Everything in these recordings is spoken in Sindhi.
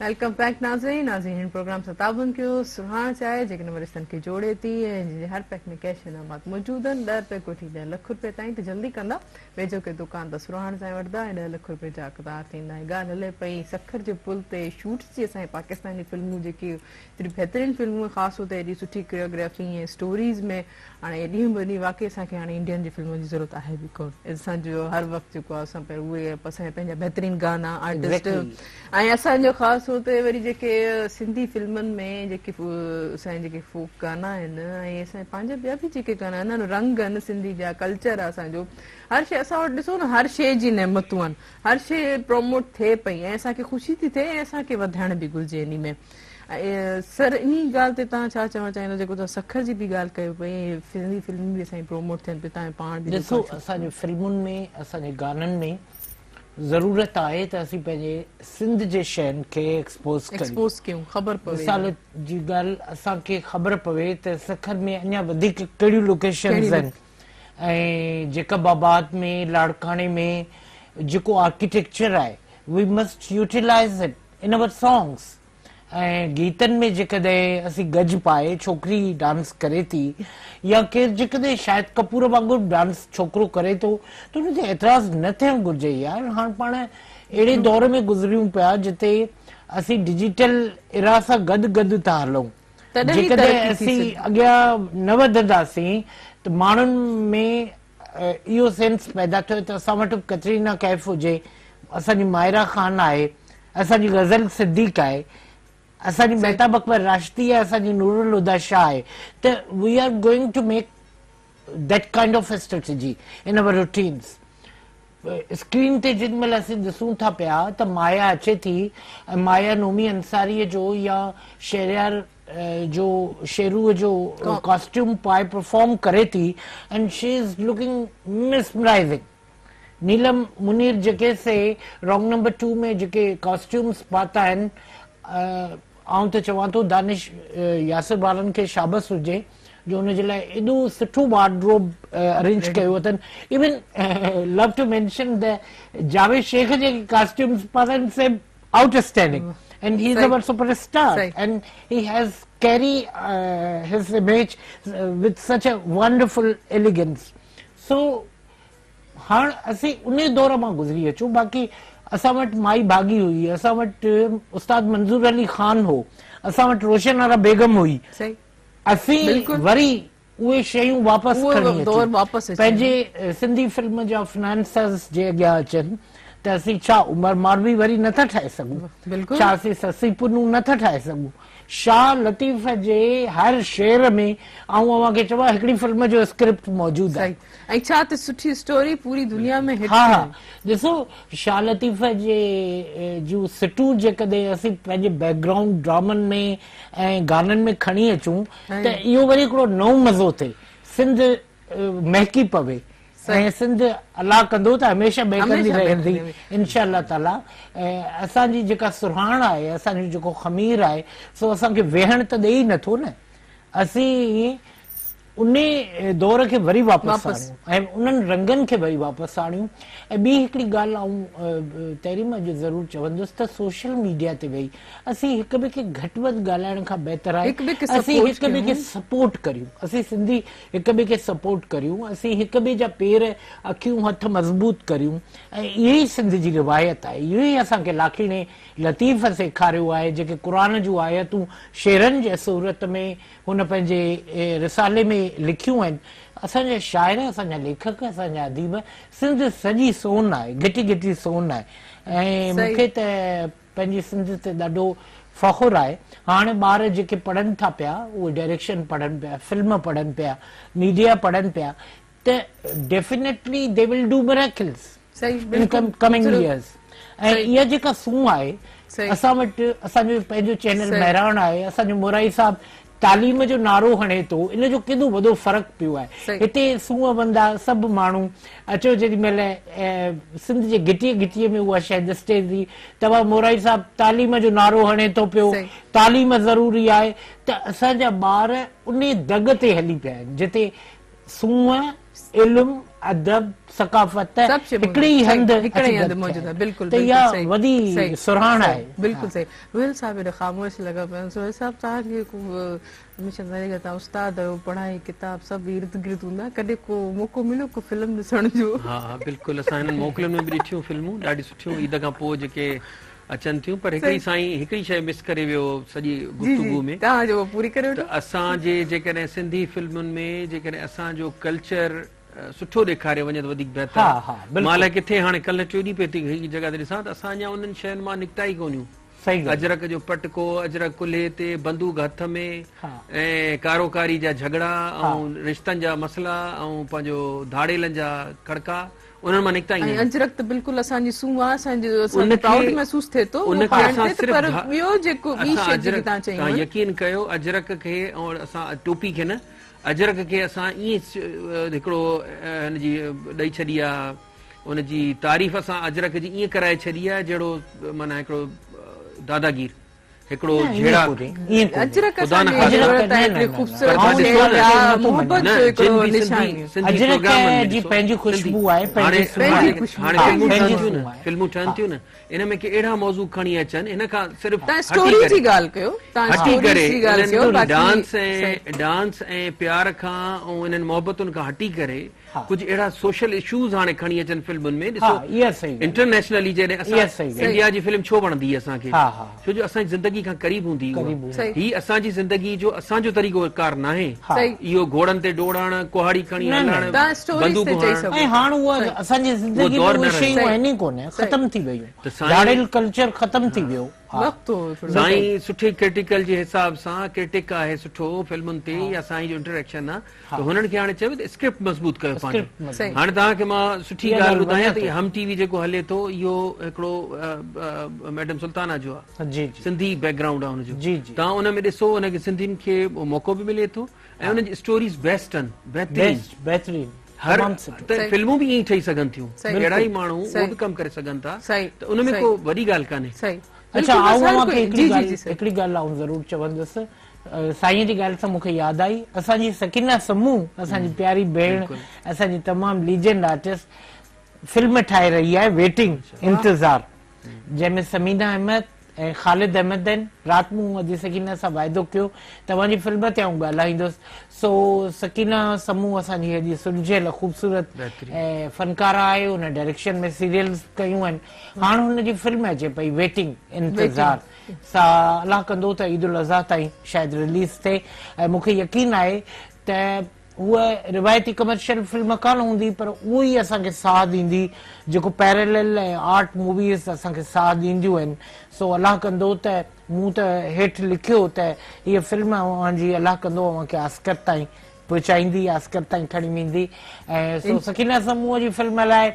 Welcome back ناظرين ناظرين هن پروگرام سان تعاون ڪيو سرهاڻ چاء جيڪي نون رشتن کي جوڙي ٿي ۽ جنهن جي هر پيڪ ۾ ڪيش انعامات موجود آهن 10 رپئي کان وٺي 10 لک رپئي تائين ته جلدي ڪندا ويجهو ڪنهن دڪان تان سرهاڻ چانهه وٺندا ۽ 10 لک رپئي جا حقدار ٿيندا ۽ ڳالهه هلي پئي سکر جي پل تي شوٽس جي اسان جي پاڪستاني فلمون جيڪي ايتريون بهترين فلمون خاص طور تي ايڏي سٺي ڪوريوگرافي ۽ اسٽوريز ۾ هاڻي ايڏيون به وڏي واقعي اسان کي هاڻي انڊين جي فلمن جي ضرورت آهي به ڪونه اسان جو هر وقت جيڪو آهي اسان پهريون اهي اسان جا پنهنجا بهترين گانا آرٽسٽ ۽ اسان جو خاص طور تي وري جيڪي سنڌي فلمن ۾ جيڪي اسان جا جيڪي فوڪ گانا آهن ۽ اسان جا پنهنجا ٻيا به جيڪي گانا آهن رنگ آهن سنڌي جا ڪلچر آهي اسان جو هر شي اسان وٽ ڏسو نه هر شي جي نعمتون آهن هر شي پروموٽ ٿئي پئي ۽ اسان کي خوشي ٿي ٿئي ۽ اسان کي وڌائڻ به گهرجي انهي ۾ ۽ سر انهي ڳالهه تي توهان ڇا چوڻ چاهيندو جيڪو توهان سکر جي به ڳالهه ڪيو پئي ۽ سنڌي فلمون به اسان جي پروموٽ ٿين پيون توهان پاڻ به ڏسو اسان جي فلمن ۾ اسان جي گانن ۾ ضرورت آهي ته اسين پنهنجي سنڌ جي شين کي ايڪسپوز ڪريون. ايڪسپوز ڪيون خبر پوي. مثال جي ڳالهه اسان کي خبر پوي ته سکر ۾ اڃا وڌيڪ ڪهڙيون لوڪيشنز آهن ۽ جيڪب آباد ۾ لاڙڪاڻي ۾ جيڪو آرڪيٽيڪچر آهي we must utilize it in our songs. ۽ گيتن ۾ جيڪڏهن اسين گج پائي ڇوڪري ڊانس ڪري ٿي يا ڪير جيڪڏهن شاهد ڪپور وانگر به ڊانس ڇوڪرو ڪري ٿو ته ان تي اعتراض نه ٿيڻ گهرجي يار هاڻ پاڻ اهڙي دور ۾ گذريون پيا جتي اسين ڊجيٽل ايرا سان گڏ گڏ ٿا هلون جيڪڏهن اسين اڳيان نه وڌنداسين ته ماڻهن ۾ اهو سينس پيدا ٿيو ته اسان وٽ به ڪترينا ڪيف هجي اسان جي ماهره خان آهي اسان جي غزل صديق آهي، اسان جي مهتاب اڪبر راشدي آهي، اسان جي نور الهديٰ شاهه آهي ته we are going to make that kind of strategy in our routines. Screen تي جن مهل اسين ڏسون ٿا پيا ته مايا اچي ٿي ۽ مايا نومي انصاريء جو يا شهريار جو شيروء جو ڪاسٽيوم پائي پرفارم ڪري ٿي and she is looking mesmerizing. Neelam Munir جيڪي سي رانگ نمبر ٽو ۾ جيڪي ڪاسٽيومز پاتا آهن آئون ته چوان ٿو دانش ياسر وارن کي شابس هجي جو ان جي لاء ايڏو سٺو وارڊروب ارينج ڪيو اٿن even love to mention the Javed Shaikh جيڪي ڪاسٽيومز پاتا آهن سي outstanding and he is our super star and he has carry his image with such a wonderful elegance so هاڻ اسين انهي دور مان گذري اچون باقي اسان وٽ مائي ڀاڳي هئي اسان وٽ استاد منظور علي خان هو اسان وٽ روشن آرا بيگم هئي اسين وري اهي شيون واپس کڻي اچون پنهنجي سنڌي فلم جا فنانسرز جي اڳيان اچن ته اسين ڇا عمر ماروي وري نٿا ٺاهي سگهون ڇا اسين سسئي پنهون نٿا ٺاهي سگهون شاهه لطيف جي هر شعر ۾ آئون اوهان کي چوان هڪڙي فلم جو اسڪرپٽ موجود آهي. ۽ ڇا ته سٺي اسٽوري پوري دنيا ۾ هٽ ها ٿي. ها ڏسو شاهه لطيف جي جون سٽون جيڪڏهن اسين پنهنجي بيڪ گرائونڊ ڊرامن ۾ ۽ گانن ۾ کڻي اچون ته اهو وري هڪڙو نئون مزو ٿئي سنڌ مهڪي پوي ۽ سنڌ الله ڪندو ته هميشه مهڪندي رهندي انشاء الله تعالي ۽ اسان جي جيڪا سرهاڻ آهي اسان جو جيڪو خمير آهي سو اسان کي ويهڻ ته ڏئي نٿو نه اسين انهي دور کي وري واپس آڻيون ۽ انهن رنگن کي وري واپس آڻيون ۽ ٻي هڪڙي ڳالهه آئون تحريم اڄ ضرور چوندس ته سوشل ميڊيا تي ويهي اسين هڪ ٻئي کي گهٽ وڌ ڳالهائڻ کان بهتر آهي اسين هڪ ٻئي کي سپورٽ ڪريون اسين سنڌي هڪ ٻئي کي سپورٽ ڪريون اسين هڪ ٻئي جا پير اکيون هٿ مضبوط ڪريون ۽ اهي ئي سنڌ جي روايت آهي اهو ئي اسان کي لاکيڻي لطيف سيکاريو آهي جيڪي قرآن جون آيتون شعرن جي صورت ۾ هن پنهنجي رسالي ۾ لکيون آهن. اسان جا شاعر، اسان جا ليکڪ، اسان جا اديب، سنڌ سڄي سون آهي، گهٽي گهٽي سون آهي ۽ مون کي ته پنهنجي سنڌ تي ڏاڍو فخر آهي. هاڻ ٻار جيڪي پڙهن ٿا پيا، اهي ڊائريڪشن پڙهن پيا، فلم پڙهن پيا، ميڊيا پڙهن پيا ته definitely they will do miracles in coming years ۽ اها جيڪا سونهن آهي اسان وٽ اسان جو پنهنجو چينل مهراڻ آهي اسان جو مورائي صاحب تعليم جو نعرو هڻي ٿو ان جو ڪيڏو وڏو فرق پيو آهي هتي سونهن وندا سڀ ماڻهو اچو جيڏي مهل سنڌ جي گهٽيء گهٽيء ۾ اها شيء ڏسجي ٿي ته مورائي صاحب تعليم جو نعرو هڻي ٿو پيو تعليم ضروري آهي ته اسان جا ٻار انهي دڳ تي هلي پيا آهن جتي سونهن، علم ادب، ثقافت هڪڙي ئي هنڌ اچي گڏ ٿيا آهن ته اها وڏي سرهاڻ آهي. بلڪل صحيح روحيل صاحب ايڏو خاموش لڳا پيا آهن سهيل صاحب توهان کي ڪو هميشه ظاهري ڳالهه توهان استاد آهيو پڙهائي ڪتاب سڀ ارد گرد هوندا ڪڏهن ڪو موقعو مليو ڪو فلم ڏسڻ جو. ها ها بلڪل اسان هنن موڪلن ۾ به ڏٺيون فلمون ڏاڍيون سٺيون عيد کان پوء جيڪي اچن ٿيون پر هڪڙي سائين هڪڙي شيء مس ڪري ويو سڄي گفتگو ۾ توهان جو پوري ڪري وٺو ته اسان جي جيڪڏهن سنڌي فلمن ۾ جيڪڏهن اسان جو ڪلچر سٺو ڏيکاريو وڃي ته وڌيڪ بهتر آهي. مان الائي ڪٿي هاڻي ڪلهه ٽيون ڏينهن پئي ٿي هڪ جڳهه تي ڏسان ته اسان اڃا انهن شين مان نڪتا ئي ڪونهيون. اجرڪ جو پٽڪو، اجرڪ ڪلهي تي، بندوق هٿ ۾ ۽ ڪارو ڪاري جا جهڳڙا ۽ رشتن جا مسئلا ۽ پنهنجو ڌاڙيلن جا کڙڪا انهن مان نڪتا ئي نه آهيون. ۽ اجرڪ ته بلڪل اسان جي سونهن آهي، اسان جو اسان کي پرائوڊ محسوس ٿئي ٿو اهو پائڻ تي ته پر ٻيو جيڪو ٻي شيء جيڪي توهان چيون آهن. يقين ڪيو اجرڪ کي ۽ اسان ٽوپي کي نه اجرڪ کي اسان ائين هڪڙو هن جي ڏئي ڇڏي آ ان جي تعريف اسان اجرڪ جي ائين ڪرائي ڇڏي آ جهڙو معنيٰ هڪڙو داداگير هڪڙو جهيڙاڪ اجرڪ اسان جي ضرورت آهي هڪڙي خوبصورت شيء آ محبت جو هڪڙو نشاني اجرڪ جي پنهنجي خوشبو آهي پنهنجي پنهنجي خوشبو هاڻي فلمون ٺهن ٿيون نه فلمون ٺهن ٿيون نه ان ۾ ڪي اهڙا موضوع کڻي اچن ان کان صرف تان اسٽوري جي ڳالهه ڪيو تان اسٽوري جي ڳالهه ڪيو باقي ڊانس ۽ ڊانس ۽ پيار کان ۽ انهن محبتن کان هٽي ڪري ڪجهه اهڙا سوشل اشوز هاڻي کڻي اچن فلمن ۾ ڏسو انٽرنيشنلي جڏهن اسان انڊيا جي فلم ڇو وڻندي اسان کي ڇو جو اسان جي زندگي کان قريب هوندي اها هي اسان جي زندگي جو اسان جو طريقو ڪار ناهي اهو گهوڙن تي ڊوڙڻ ڪهاڙي کڻي هلڻ بندوق هڻڻ ۽ هاڻ اها اسان جي زندگي ۾ اهي شيون آهن ئي ڪونه ختم ٿي ويون ڌاڙيل ڪلچر ختم ٿي ويو. سائين سٺي ڪرٽيڪل جي حساب سان ڪرٽڪ آهي سٺو فلمن تي يا سائين جو انٽريڪشن آهي ته هنن کي هاڻي چئبو ته اسڪرپٽ مضبوط ڪيو پنهنجو. هاڻي توهان کي مان سٺي ڳالهه ٻڌايان ته هم ٽي وي جيڪو هلي ٿو اهو هڪڙو ميڊم سلطانه جو آهي سنڌي بيڪ گرائونڊ آهي ان جو توهان ان ۾ ڏسو ان کي سنڌين کي موقعو به ملي ٿو ۽ انهن جي اسٽوريز بيسٽ آهن بهترين بهترين هر ته فلمون به ائين ٺهي سگهن ٿيون اهڙا ئي ماڻهو اهو به ڪم ڪري سگهن ٿا ته ان ۾ ڪو وڏي ڳالهه ڪانهي. اڇا آئون اوهان کي هڪڙي ڳالهه هڪڙي ڳالهه آئون ضرور چوندس سائين جي ڳالهه سان مون کي ياد آئي اسان جي سڪينه سمون اسان جي پياري ڀيڻ اسان جي تمام ليجنڊ آرٽسٽ فلم ٺاهي رهي آهي ويٽنگ انتظار جنهن ۾ ثمينه احمد ۽ خالد احمد آهن. رات مون ادي سڪينه سان واعدو ڪيو ته اوهان جي فلم تي آئون ڳالهائيندس. سو سڪينه سمون اسان جي هيڏي سلجهيل خوبصورت فنڪاره آهي. هن ڊائريڪشن ۾ سيريلز ڪيون آهن. هاڻ هن جي فلم اچي پئي ويٽنگ، انتظار، سا الله ڪندو ته عيد الاضحيٰ تائين شايد رليز ٿئي ۽ مون کي يقين آهي ته هوء روايتي ڪمرشل فلم ڪانه هوندي پر اهو ئي اسان کي ساهه ڏيندي جيڪو پيرلل ۽ آرٽ موويز اسان کي ساهه ڏينديون آهن سو الله ڪندو ته مون ته هيٺ لکيو ته هيء فلم اوهان جي الله ڪندو اوهان کي آسڪر تائين پهچائيندي آسڪر تائين کڻي ويندي ۽ سو سڪينه سمون جي فلم لاء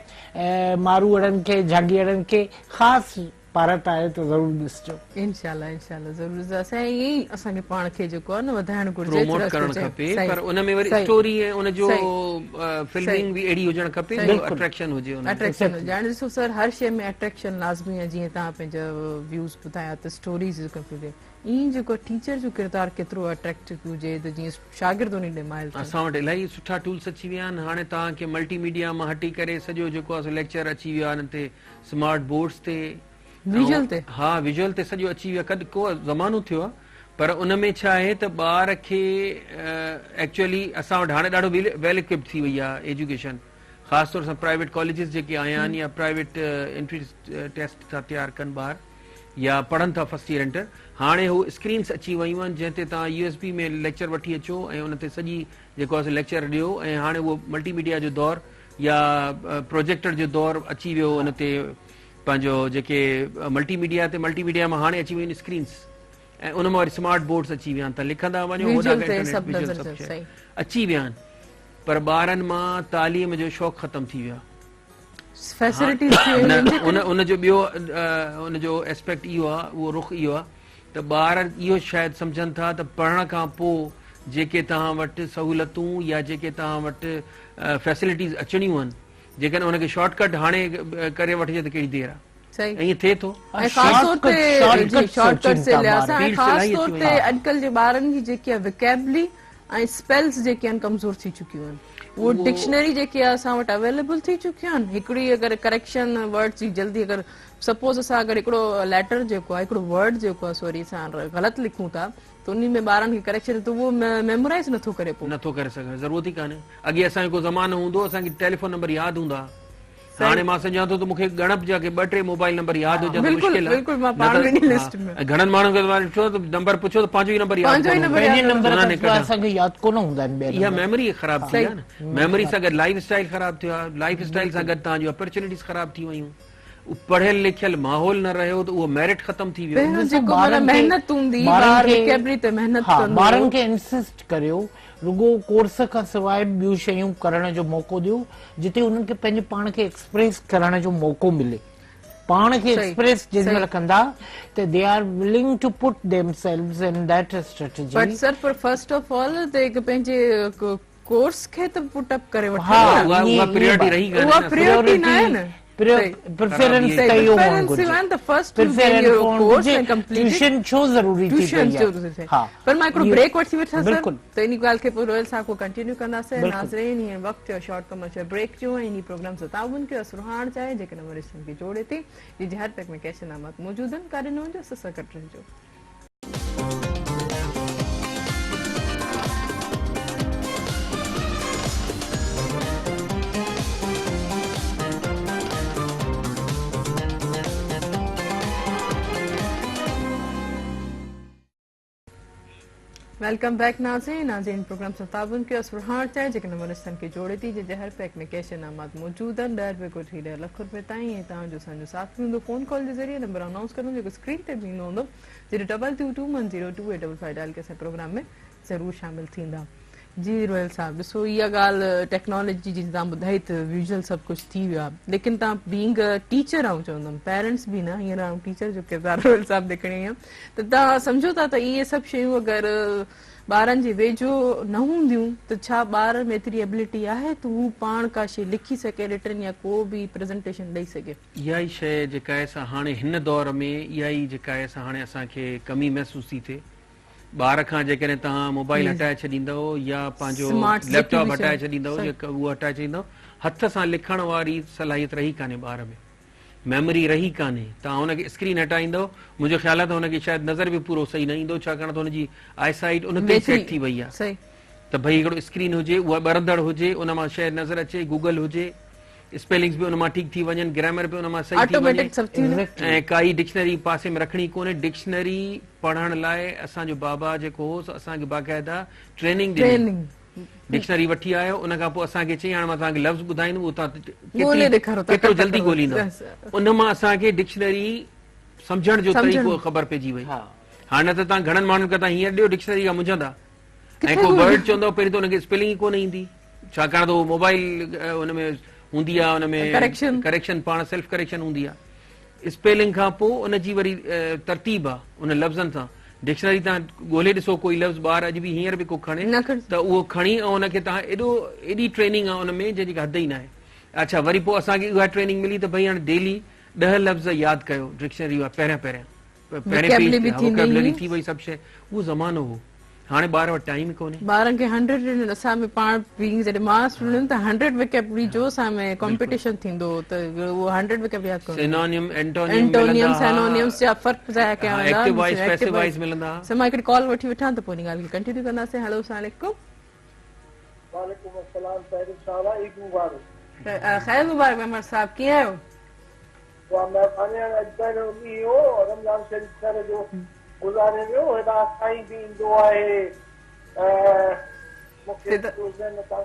ماروئڙن کي جهانگيئڙن کي خاص پارت آهي ته ضرور ڏسجو. انشاء الله انشاء الله ضرور اسان ائين ئي اسان کي پاڻ کي جيڪو آهي نه وڌائڻ گهرجي پروموٽ ڪرڻ کپي پر ان ۾ وري اسٽوري ۽ ان جو فلمنگ به اهڙي هجڻ کپي جو اٽريڪشن هجي ان ۾ اٽريڪشن هجي هاڻي ڏسو سر هر شيء ۾ اٽريڪشن لازمي آهي جيئن توهان پنهنجا ويوز ٻڌايا ته اسٽوريز ائين جيڪو ٽيچر جو ڪردار ڪيترو اٽريڪٽو هجي ته جيئن شاگرد انهي ڏي مائل ٿين. اسان وٽ الاهي سٺا ٽولس اچي ويا آهن هاڻي توهان کي ملٽي ميڊيا مان هٽي ڪري سڄو جيڪو آهي سو ليڪچر اچي ويو آهي انهن تي سمارٽ بورڊز تي ويجوئل تي ها ويجوئل تي سڄو اچي ويو آهي ڪو زمانو ٿيو آهي پر ان ۾ ڇا آهي ته ٻار کي ايڪچوئلي اسان وٽ هاڻي ڏاڍو ويل اڪوپڊ ٿي وئي آهي ايجوڪيشن خاص طور سان پرائيويٽ ڪاليجز جيڪي آيا آهن يا پرائيويٽ انٽري ٽيسٽ ٿا تيار ڪن ٻار يا پڙهن ٿا فرسٽ ايئر انٽر هاڻي هو اسڪرينس اچي ويون آهن جنهن تي توهان يو ايس بي ۾ ليڪچر وٺي اچو ۽ ان تي سڄي جيڪو آهي ليڪچر ڏيو ۽ هاڻي اهو ملٽي ميڊيا جو دور يا پروجيڪٽر جو دور اچي ويو ان تي پنهنجو جيڪي ملٽي ميڊيا تي ملٽي ميڊيا مان هاڻي اچي ويون آهن اسڪرينس ۽ ان مان وري سمارٽ بورڊس اچي ويا آهن ته لکندا وڃو هوڏانهن انٽرنيٽ ويجوئل سڀ شيء اچي ويا آهن پر ٻارن مان تعليم جو شوق ختم ٿي ويو آهي نه ان جو ٻيو ان جو اسپيڪٽ اهو آهي اهو رخ اهو آهي ته ٻار اهو شايد سمجهن ٿا ته پڙهڻ کان پوء جيڪي توهان وٽ سهولتون يا جيڪي توهان وٽ فيسلٽيز اچڻيون آهن جيڪڏهن ان کي شارٽ ڪٽ هاڻي ڪري وٺجي ته ڪهڙي دير آهي ائين ٿئي ٿو. ۽ خاص طور تي جي شارٽ ڪٽس جي لحاظ سان ۽ خاص طور تي اڄڪلهه جي ٻارن جي جيڪي وڪيبلي ۽ اسپيلز جيڪي آهن ڪمزور ٿي چڪيون آهن اهو ڊڪشنري جيڪي آهي اسان وٽ اويليبل ٿي چڪيون آهن هڪڙي اگر ڪريڪشن ورڊ جي جلدي اگر سپوز اسان اگر هڪڙو ليٽر جيڪو آهي هڪڙو ورڊ جيڪو آهي سوري اسان غلط لکون ٿا ته انهي ۾ ٻارن کي ڪريڪشن ته اهو ميمورائز نٿو ڪري پوء. نٿو ڪري سگهي ضرورت ئي ڪانهي اڳي اسان جو ڪو زمانو هوندو هو اسان کي ٽيليفون نمبر ياد هوندا ها هاڻي مان سمجهان ٿو ته مون کي ڳڻپ جا ڪي ٻه ٽي موبائل نمبر ياد هجن ته مشڪل آهي بلڪل مان پاڻ به انهي لسٽ ۾ ۽ گهڻن ماڻهن کي ته مان ڏٺو ته نمبر پڇو ته پنهنجو ئي نمبر ياد پنهنجو ئي ڪونه نمبر هوندو پنهنجي نمبر انهن کان سواء ڪڍان اسان کي ياد ڪونه هوندا آهن ٻيا اها نمبر ميموري خراب ٿي آهي نه ميموري سان گڏ لائف اسٽائل خراب ٿيو آهي لائف اسٽائل سان گڏ توهان جون اپرچونيٽيز خراب ٿي ويون پڙهيل لکيل ماحول نه رهيو ته اهو ميرٽ ختم ٿي ويو. پهريون جيڪو معنيٰ محنت هوندي هئي ٻار ووڪيبلري تي محنت ها ڪندو هو. ٻارن کي انسسٽ ڪريو رڳو ڪورس کان سواء به ٻيون شيون ڪرڻ جو موقعو ڏيو جتي انهن کي پنهنجي پاڻ کي ايڪسپريس ڪرڻ جو موقعو ملي پاڻ کي ايڪسپريس جنهن مهل ڪندا ته they are willing to put themselves in that strategy. But sir per first of all ته هڪ پنهنجي ڪورس کي ته پٽ اپ ڪري وٺن نه. اها پريورٽي رهي ڪانهي اها پريورٽي ناهي نه. پريفرنس ته اهو هئڻ گهرجي. پريفرنس هئڻ گهرجي ٽيوشن ڇو ضروري ٿي پئي آهي. ها پر مان هڪڙو بريڪ وٺي وٺان سر ته انهي ڳالهه کي پوء روحيل صاحب کان ڪنٽينيو ڪنداسين ناظرين هينئر وقت ٿيو آهي شارٽ ڪمرشل بريڪ جو ۽ انهي پروگرام سان تعاون ڪيو آهي سرهاڻ چانهه جيڪي نون رشتن کي جوڙي ٿي جنهن جي هر پيڪ ۾ ڪيش انعامات موجود آهن ڪاڏي نه وڃجو اسان سان گڏ رهجو. Welcome back ناظرين ناظرين پروگرام سان تعاون ڪيو سرهاڻ چانهه جيڪي نون رشتن کي جوڙي ٿي جنهن جي هر پيڪ ۾ ڪيش انعامات موجود آهن 10 روپيه کان وٺي 10 لک روپيه تائين ۽ توهان جو اسان جو ساٿ به هوندو فون ڪال جي ذريعي نمبر انائونس ڪندم جيڪو اسڪرين تي به ايندو هوندو zero double two two one zero two eight double five dial ڪري اسان پروگرام ۾ ضرور شامل ٿيندا. جي روحيل صاحب ڏسو اها ڳالهه ٽيڪنالاجي جي توهان ٻڌائي ته ويزوئل سڀ ڪجهه ٿي ويو آهي ليڪن توهان بينگ ا ٽيچر آئون چوندم پيرنٽس به نه هينئر آئون ٽيچر جو ڪردار روحيل صاحب ڏي کڻي آئي آهيان ته توهان سمجهو ٿا ته اهي سڀ شيون اگر ٻارن جي ويجهو نه هونديون ته ڇا ٻار ۾ ايتري ابلٽي آهي ته هو پاڻ ڪا شي لکي سگهي رٽن يا ڪو به پريزنٽيشن ڏئي سگهي. اها ئي شيء جيڪا آهي سا هاڻي هن دور ۾ اها ئي جيڪا آهي سا هاڻي اسان کي ڪمي محسوس ٿي ٿئي. ٻار کان جيڪڏهن توهان موبائل هٽائي ڇڏيندؤ يا پنهنجو ليپ ٽاپ هٽائي ڇڏيندؤ يا اهو هٽائي ڇڏيندؤ هٿ سان لکڻ واري صلاحيت رهي ڪانهي ٻار ۾ ميموري رهي ڪانهي توهان هن کي اسڪرين هٽائيندؤ منهنجو خيال آهي ته هن کي شايد نظر به پورو صحيح نه ايندو ڇاڪاڻ ته هن جي آئي سائيٽ ان تي سيٽ ٿي وئي آهي ته ڀئي هڪڙو اسڪرين هجي اها ٻرندڙ هجي ان مان شيء نظر اچي گوگل هجي اسپيلنگس به ان مان ٺيڪ ٿي وڃن گرامر به ان مان صحيح ٿي وڃي ۽ ڪائي ڊڪشنري پاسي ۾ رکڻي ڪونهي ڊڪشنري پڙهڻ لاء اسان جو بابا جيڪو هو سو اسان کي باقاعده ٽريننگ ڏني ڊڪشنري وٺي آيو ان کان پوء اسان کي چيائين هاڻي مان توهان کي لفظ ٻڌائيندم اهو توهان ڪيترو جلدي ڳوليندؤ ان مان اسان کي ڊڪشنري سمجهڻ جو طريقو خبر پئجي وئي هاڻي نه ته توهان گهڻن ماڻهن کي توهان هينئر ڏيو ڊڪشنري کان منجهندا ۽ ڪو ورڊ چوندؤ پهرين ته ان کي اسپيلنگ ئي ڪونه ايندي ڇاڪاڻ ته اهو موبائل ان ۾ هوندي آهي ان ۾ ڪريڪشن پاڻ سيلف ڪريڪشن هوندي آهي اسپيلنگ کان پوء ان جي وري ترتيب آ ان لفظن سان ڊڪشنري تان ڳولي ڏسو ڪوئي لفظ ٻار اڄ به هينئر به ڪو کڻي ته اهو کڻي ۽ ان کي تهان ايڏو ايڏي ٽريننگ آ ان ۾ جنهن جي ڪا حد ئي ناهي اڇا وري پوء اسان کي اها ٽريننگ ملي ته ڀئي هاڻي ڊيلي 10 لفظ ياد ڪيو ڊڪشنري پهريان پهريان پهرين پيج تي ووڪيبلري ٿي وئي سڀ شيء اهو زمانو هو هاڻي ٻار وٽ ٽائيم ئي ڪونهي. ٻارن کي هنڊريڊ ڏنل اسان به پاڻ بينگ جڏهن مان اسٽوڊنٽ هيم ته هنڊريڊ ووڪيبلري جو اسان ۾ ڪمپيٽيشن ٿيندو هو ته اهو هنڊريڊ ووڪيبلري ياد ڪرڻو سينونيم اينٽونيم ملندا هئا سينونيمس جا فرق ظاهر ڪيا ويندا ايڪٽو وائس پيسو وائس ملندا هئا. سر مان هڪڙي ڪال وٺي وٺان ته پوء ان ڳالهه کي ڪنٽينيو ڪنداسين هلو السلام عليڪم. وعليڪم السلام تحريڪ صاحبه عيد مبارڪ. خير مبارڪ ميمڻ صاحب ڪيئن آهيو؟ اها مهرباني هاڻي اڄ پهريون ڏينهن هو رمضان شريف سر جو گذاري ويو هيڏانهن سائين به ايندو آهي مون کي ذهن تان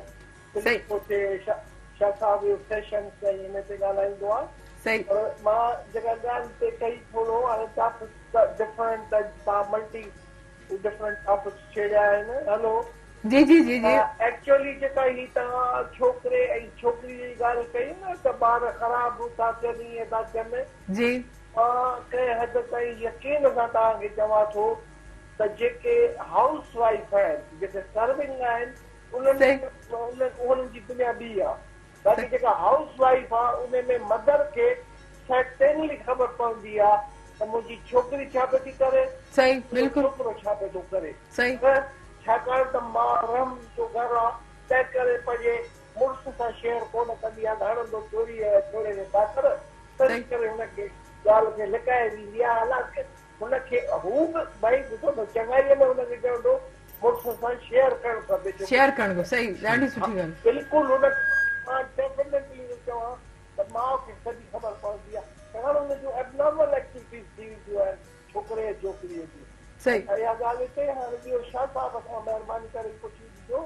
تڪليف ٿو ٿئي شاهه صاحب اهو سيشنس ۽ ان تي ڳالهائيندو آهي پر مان جيڪا ڳالهه هتي ڪئي ٿورو هاڻي ٽاپڪ ڊفرنٽ تان ملٽي ڊفرنٽ ٽاپڪس ڇيڙيا آهن هلو جي جي جي جي. ايڪچوئلي جيڪا هي توهان ڇوڪري ۽ ڇوڪري جي ڳالهه ڪئي نه ته ٻار خراب ٿا ٿين ائين ٿا ٿين جي. مان ڪنهن حد تائين يقين سان توهان کي چوان ٿو ته جيڪي هائوس وائيف آهن جيڪي سرونگ آهن انهن انهن جي دنيا ٻي آ باقي جيڪا هائوس وائيف آ ان ۾ مدر کي سرٽينلي خبر پوندي آ ته منهنجي ڇوڪري ڇا پئي ٿي ڪري صحيح بلڪل ڇوڪرو ڇا پئي ٿو ڪري صحيح ته ڇاڪاڻ ته ماء رحم جو گهر آ، تنهن ڪري پنهنجي مڙس سان شيئر ڪونه ڪندي آ ته هڻندو ڇوري ۽ ڇوڙي ۾ ڀاڪر، تنهن ڪري هن کي ڳالهه کي لڪائي ويندي آ، حالانڪ هن کي هو به ڀائي ڏسو نه چڱائيء ۾ هن کي چوندو مڙس سان شيئر ڪرڻ کپي ڇو شيئر ڪرڻ کپي صحيح ڏاڍي سٺي ڳالهه. بلڪل هن کي مان ڊيفنيٽلي ٿو چوان ته ماء کي سڄي خبر پوندي آ ڇاڪاڻ هن جون ابنارمل ايڪٽيوٽيز ٿي وينديون آهن ڇوڪري ۽ ڇوڪريء جون. صحيح. اها ڳالهه هتي هاڻي ٻيو شاهه صاحب کان مهرباني ڪري پڇي ڏجو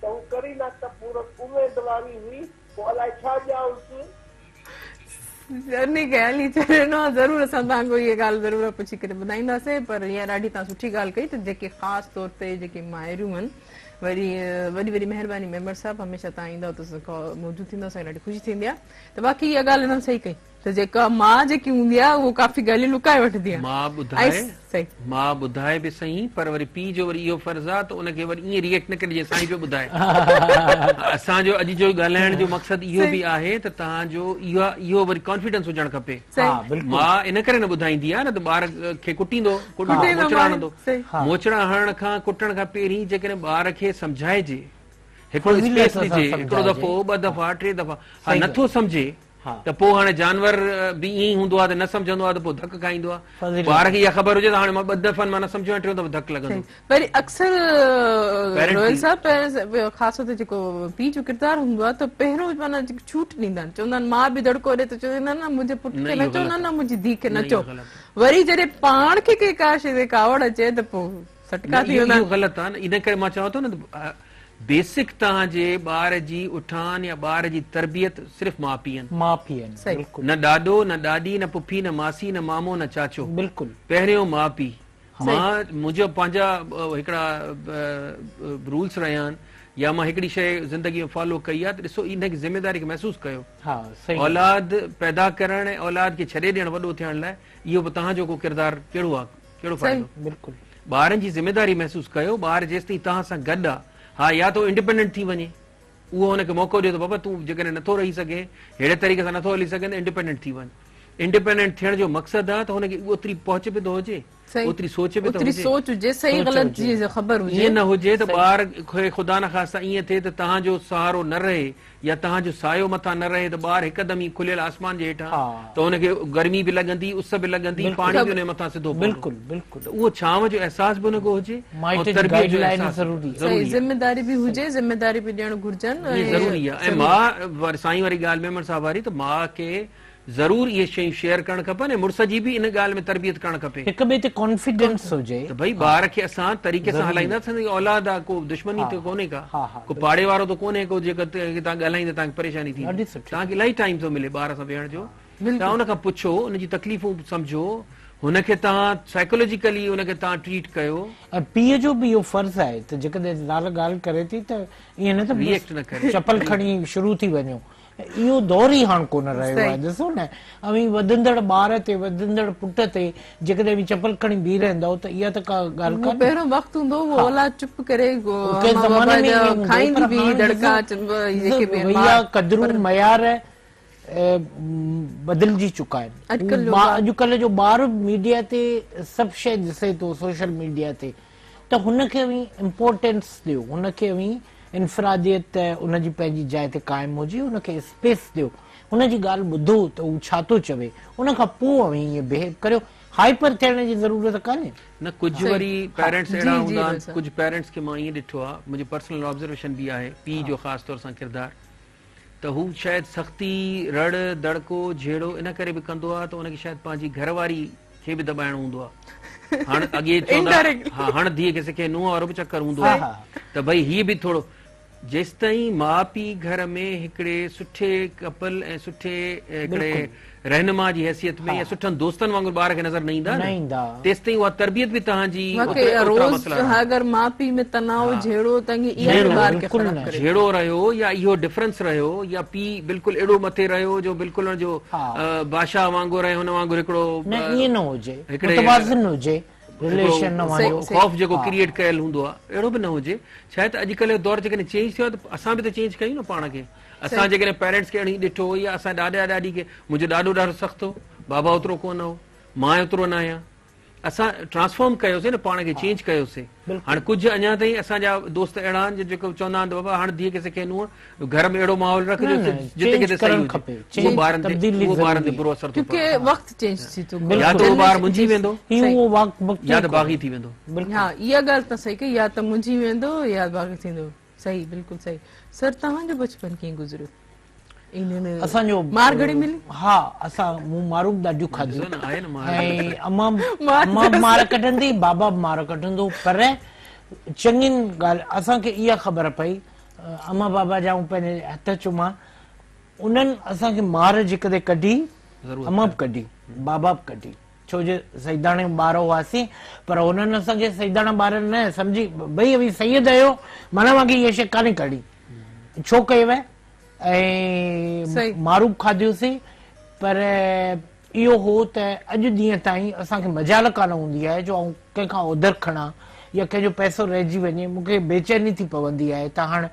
ته هو ڪرينا ڪپور اميد واري هئي پوء الائي ڇا ڄائس. انهي کي هلي ڇڏڻو آ ضرور اسان توهان کان اها ڳالهه ضرور پڇي ڪري ٻڌائينداسين پر اها ڏاڍي توهان سٺي ڳالهه ڪئي ته جيڪي خاص طور تي جيڪي مائرون آهن وري وڏي وڏي مهرباني ميمڻ صاحب هميشه توهان ايندا ته موجود ٿيندا اسان کي ڏاڍي خوشي ٿيندي آ ته باقي اها ڳالهه هنن صحيح ڪئي. ته جيڪا ماء جيڪي هوندي آهي اهو ڪافي ڳالهيون لڪائي وٺندي آهي. ماء ٻڌائي ماء ٻڌائي به سهي پر وري پيء جو وري اهو فرض آهي ته ان کي وري ائين ريئيڪٽ نه ڪري جيئن سائين پيو ٻڌائي. اسان جو اڄ جو ڳالهائڻ جو مقصد اهو به آهي ته توهان جو اهو اهو وري ڪانفيڊنس هجڻ کپي. ماء ان ڪري نه ٻڌائيندي آهي نه ته ٻار کي ڪٽيندو موچڙا هڻندو. موچڙا هڻڻ کان ڪٽڻ کان پهرين جيڪڏهن ٻار کي سمجهائجي هڪڙو اسپيس ڏجي هڪڙو دفعو ٻه دفعا ٽي دفعا ها نٿو سمجهي ته پوء هاڻي جانور به ائين ئي هوندو آهي ته نه سمجهندو آهي ته پوء ڌڪ کائيندو آهي. ٻار کي اها خبر هجي ته هاڻي مان ٻه دفعن مان نه سمجهيو آهيان ٽيون دفعو ڌڪ لڳندو. وري اڪثر روحيل صاحب خاص طور تي جيڪو پيء جو ڪردار هوندو آهي ته پهريون معنيٰ جيڪي ڇوٽ ڏيندا آهن چوندا آهن ماء به دڙڪو ڏي ته چوندا آهن نه منهنجي پٽ کي نه چئو نه نه منهنجي ڌيء کي نه چئو وري جڏهن پاڻ کي ڪنهن ڪا شيء تي ڪاوڙ اچي ته پوء سٽڪا ٿي ويندا آهن. اهو غلط آهي نه ان ڪري مان چوان ٿو نه ته بيسڪ توهان جي ٻار جي اٺان يا ٻار جي تربيت صرف ماء پيء آهن. ماء پيء آهن بلڪل. نه ڏاڏو نه ڏاڏي نه پڦي نه ماسي نه مامو نه چاچو. بلڪل. پهريون ماء پيء. مان منهنجا پنهنجا هڪڙا رولس رهيا آهن يا مان هڪڙي شيء زندگي ۾ فالو ڪئي آهي ته ڏسو ان ذميداري کي محسوس ڪيو. ها صحيح. اولاد پيدا ڪرڻ ۽ اولاد کي ڇڏي ڏيڻ وڏو ٿيڻ لاء اهو به توهان جو ڪو ڪردار ڪهڙو آهي ڪهڙو فائدو. بلڪل. ٻارن جي ذميداري محسوس ڪيو ٻار جيستائين توهان سان گڏ آ ها يا ته هو انڊيپينڊنٽ ٿي وڃي اهو هن کي موقعو ڏيو ته بابا تون جيڪڏهن نٿو رهي سگهين ههڙي طريقي سان نٿو هلي سگهين ته انڊيپينڊنٽ ٿي وڃ انڊيپينڊنٽ ٿيڻ جو مقصد آ ته هن کي اوتري پهچ به ته هجي اوتري سوچ به ته اوتري هجي سوچ هجي صحيح غلط جي خبر هجي ائين نه هجي ته ٻار کي خدا نخواسته ائين ٿئي ته توهان جو سهارو نه رهي يا توهان جو سايو مٿان نه رهي ته ٻار هڪدم ئي کليل آسمان جي هيٺان ته ان کي گرمي به لڳندي، اس به لڳندي، پاڻي به ان جي مٿان سڌو پوندو. بلڪل بلڪل ته اهو ڇانو جو احساس به ان کي هجي مائٽ ۽ جي تربيت گائيڊ جو لائين احساس ضروري آهي. ضروري صحيح آهي. ذميداري به هجي ذميداري به ڏيڻ گهرجن اهي ۽ ضروري آهي ۽ ماء واري سائين واري ڳالهه ميمڻ صاحب واري ته ماء کي ضرور اهي شيون شيئر ڪرڻ کپن ۽ مڙس جي به ان ڳالهه ۾ تربيت ڪرڻ کپي. هڪ ٻئي تي ڪانفيڊنس هجي. ته ڀئي ٻار کي اسان طريقي سان هلائينداسين اسان جي اولاد آ ڪو دشمني ته ڪونهي ڪا ڪو پاڙي وارو ته ڪونهي ڪو جيڪو توهان ڳالهائيندا توهان کي پريشاني ٿيندي توهان کي الاهي ٽائيم ٿو ملي ٻار سان ويهڻ جو توهان ان کان پڇو ان جي تڪليفون سمجهو هن کي توهان سائيڪولوجيڪلي ان کي توهان ٽريٽ ڪيو. ۽ پيء جو به اهو فرض آهي ته جيڪڏهن زال ڳالهه ڪري ٿي ته ائين نه ته ريئيڪٽ نه ڪري چپل کڻي شروع ٿي وڃو اهو دور ئي هاڻ ڪونه رهيو آهي. ڏسو نه اوهين وڌندڙ ٻار تي وڌندڙ پٽ تي جيڪڏهن اوهين چپل کڻي بيهي رهندؤ ته اها ته ڪا ڳالهه اهو ڪانهي. پهريون وقت هوندو هو اولاد چپ ڪري ڪنهن امان زماني بابا ۾ جا ائين هوندو هو کائيندي پر به هاڻ دڙڪا ڏسو جيڪي به ڀئيا مار قدرون معيار بدلجي چڪا آهن. اڄڪلهه جو ٻار اڄڪلهه جو ٻار ميڊيا تي سڀ شيء ڏسي ٿو سوشل ميڊيا تي ته هن کي اوهين امپورٽنس ڏيو هن کي اوهين انفراديت ان جي پنهنجي جاء تي قائم هجي، ان کي اسپيس ڏيو، هن جي ڳالهه ٻڌو ته هو ڇا ٿو چوي، ان کان پوء اوهين ائين بهيو ڪريو، هائپر ٿيڻ جي ضرورت ڪانهي. نه ڪجهه وري پيرنٽس اهڙا هوندا آهن، ڪجهه پيرنٽس کي مان ائين ڏٺو آهي، منهنجي پرسنل آبزرويشن به آهي، پيء جو خاص طور سان ڪردار ته هو شايد سختي، رڙ، دڙڪو، جهيڙو ان ڪري به ڪندو آهي ته ان کي شايد پنهنجي گهر واري کي به دٻائڻو هوندو آهي. هاڻ اڳي چوندا ها هڻ ڌيء کي سکي نونهن وارو به چڪر هوندو آهي ته ڀئي هي به ٿورو جيستائين ماء پيء گهر ۾ هڪڙي سٺي ڪپل ۽ سٺي هڪڙي رهنما جي حيثيت ۾ يا سٺن دوستن وانگر ٻار کي نظر نه ايندا نه تيستائين اها تربيت به توهان جي اوترا مسئلا رهندا. اگر ماء پيء ۾ تناء جهيڙو ته اها به ٻار کي خراب ڪري ٿي. جهيڙو رهيو يا اهو ڊفرنس رهيو يا پيء بلڪل اهڙو مٿي رهيو جو بلڪل ان جو بادشاهه وانگر ۽ هن وانگر هڪڙو نه ائين نه هجي متوازن هجي رليشن وانگر خوف جيڪو ڪريئيٽ ڪيل هوندو آهي اهڙو به نه هجي ڇا آهي ته اڄڪلهه جو دور جيڪڏهن چينج ٿيو آهي ته اسان به ته چينج ڪيون نه پاڻ کي اسان جيڪڏهن پيرنٽس کي اهڙي ڏٺو يا اسان ڏاڏا ڏاڏي کي منهنجو ڏاڏو ڏاڍو سخت هو بابا اوترو ڪونه هو مان اوترو نه آهيان اسان ٽرانسفارم ڪيوسين نه پاڻ کي چينج ڪيوسين هاڻي ڪجهه اڃا تائين اسان جا دوست اهڙا آهن جيڪو چوندا آهن ته بابا هاڻي ڌيء کي سکي نونهن گهر ۾ اهڙو ماحول رک جو جتي ڪٿي صحيح هجي اهو ٻارن تي اهو ٻارن تي برو اثر ٿو پوي ڪيونڪه وقت چينج ٿي ٿو يا ته اهو ٻار منجهي ويندو يا ته باغي ٿي ويندو. ها اها ڳالهه ته صحيح ڪئي يا ته منجهي ويندو يا باغي ٿيندو صحيح بلڪل صحيح سر توهان جو بچپن ڪيئن گذريو؟ اسان جو مار گهڻي ملي؟ ها اسان مون مارون به ڏاڍيون کاڌيون ۽ امان امان به مار ڪڍندي بابا به مار ڪڍندو پر چڱين ڳالهه اسان کي اها خبر پئي امان بابا جا آئون پنهنجي هٿ چمان انهن اسان کي مار جيڪڏهن ڪڍي امان به ڪڍي بابا به ڪڍي ڇو جو سيداڻي ٻار هئاسين پر انهن اسان کي سيداڻا ٻار نه سمجهي ڀئي اوهين سيد آهيو معنيٰ اوهان کي اها شيء ڪانهي ڪرڻي ڇو ڪيو ۽ مارون به کاڌيوسين پر اهو هو ته اڄ ڏينهن تائين اسان کي مجال ڪانه هوندي آهي جو آئون ڪنهن کان اوڌر کڻان يا ڪنهن جو پئسو رهجي وڃي مون کي بيچيني ٿي پوندي آهي ته هاڻ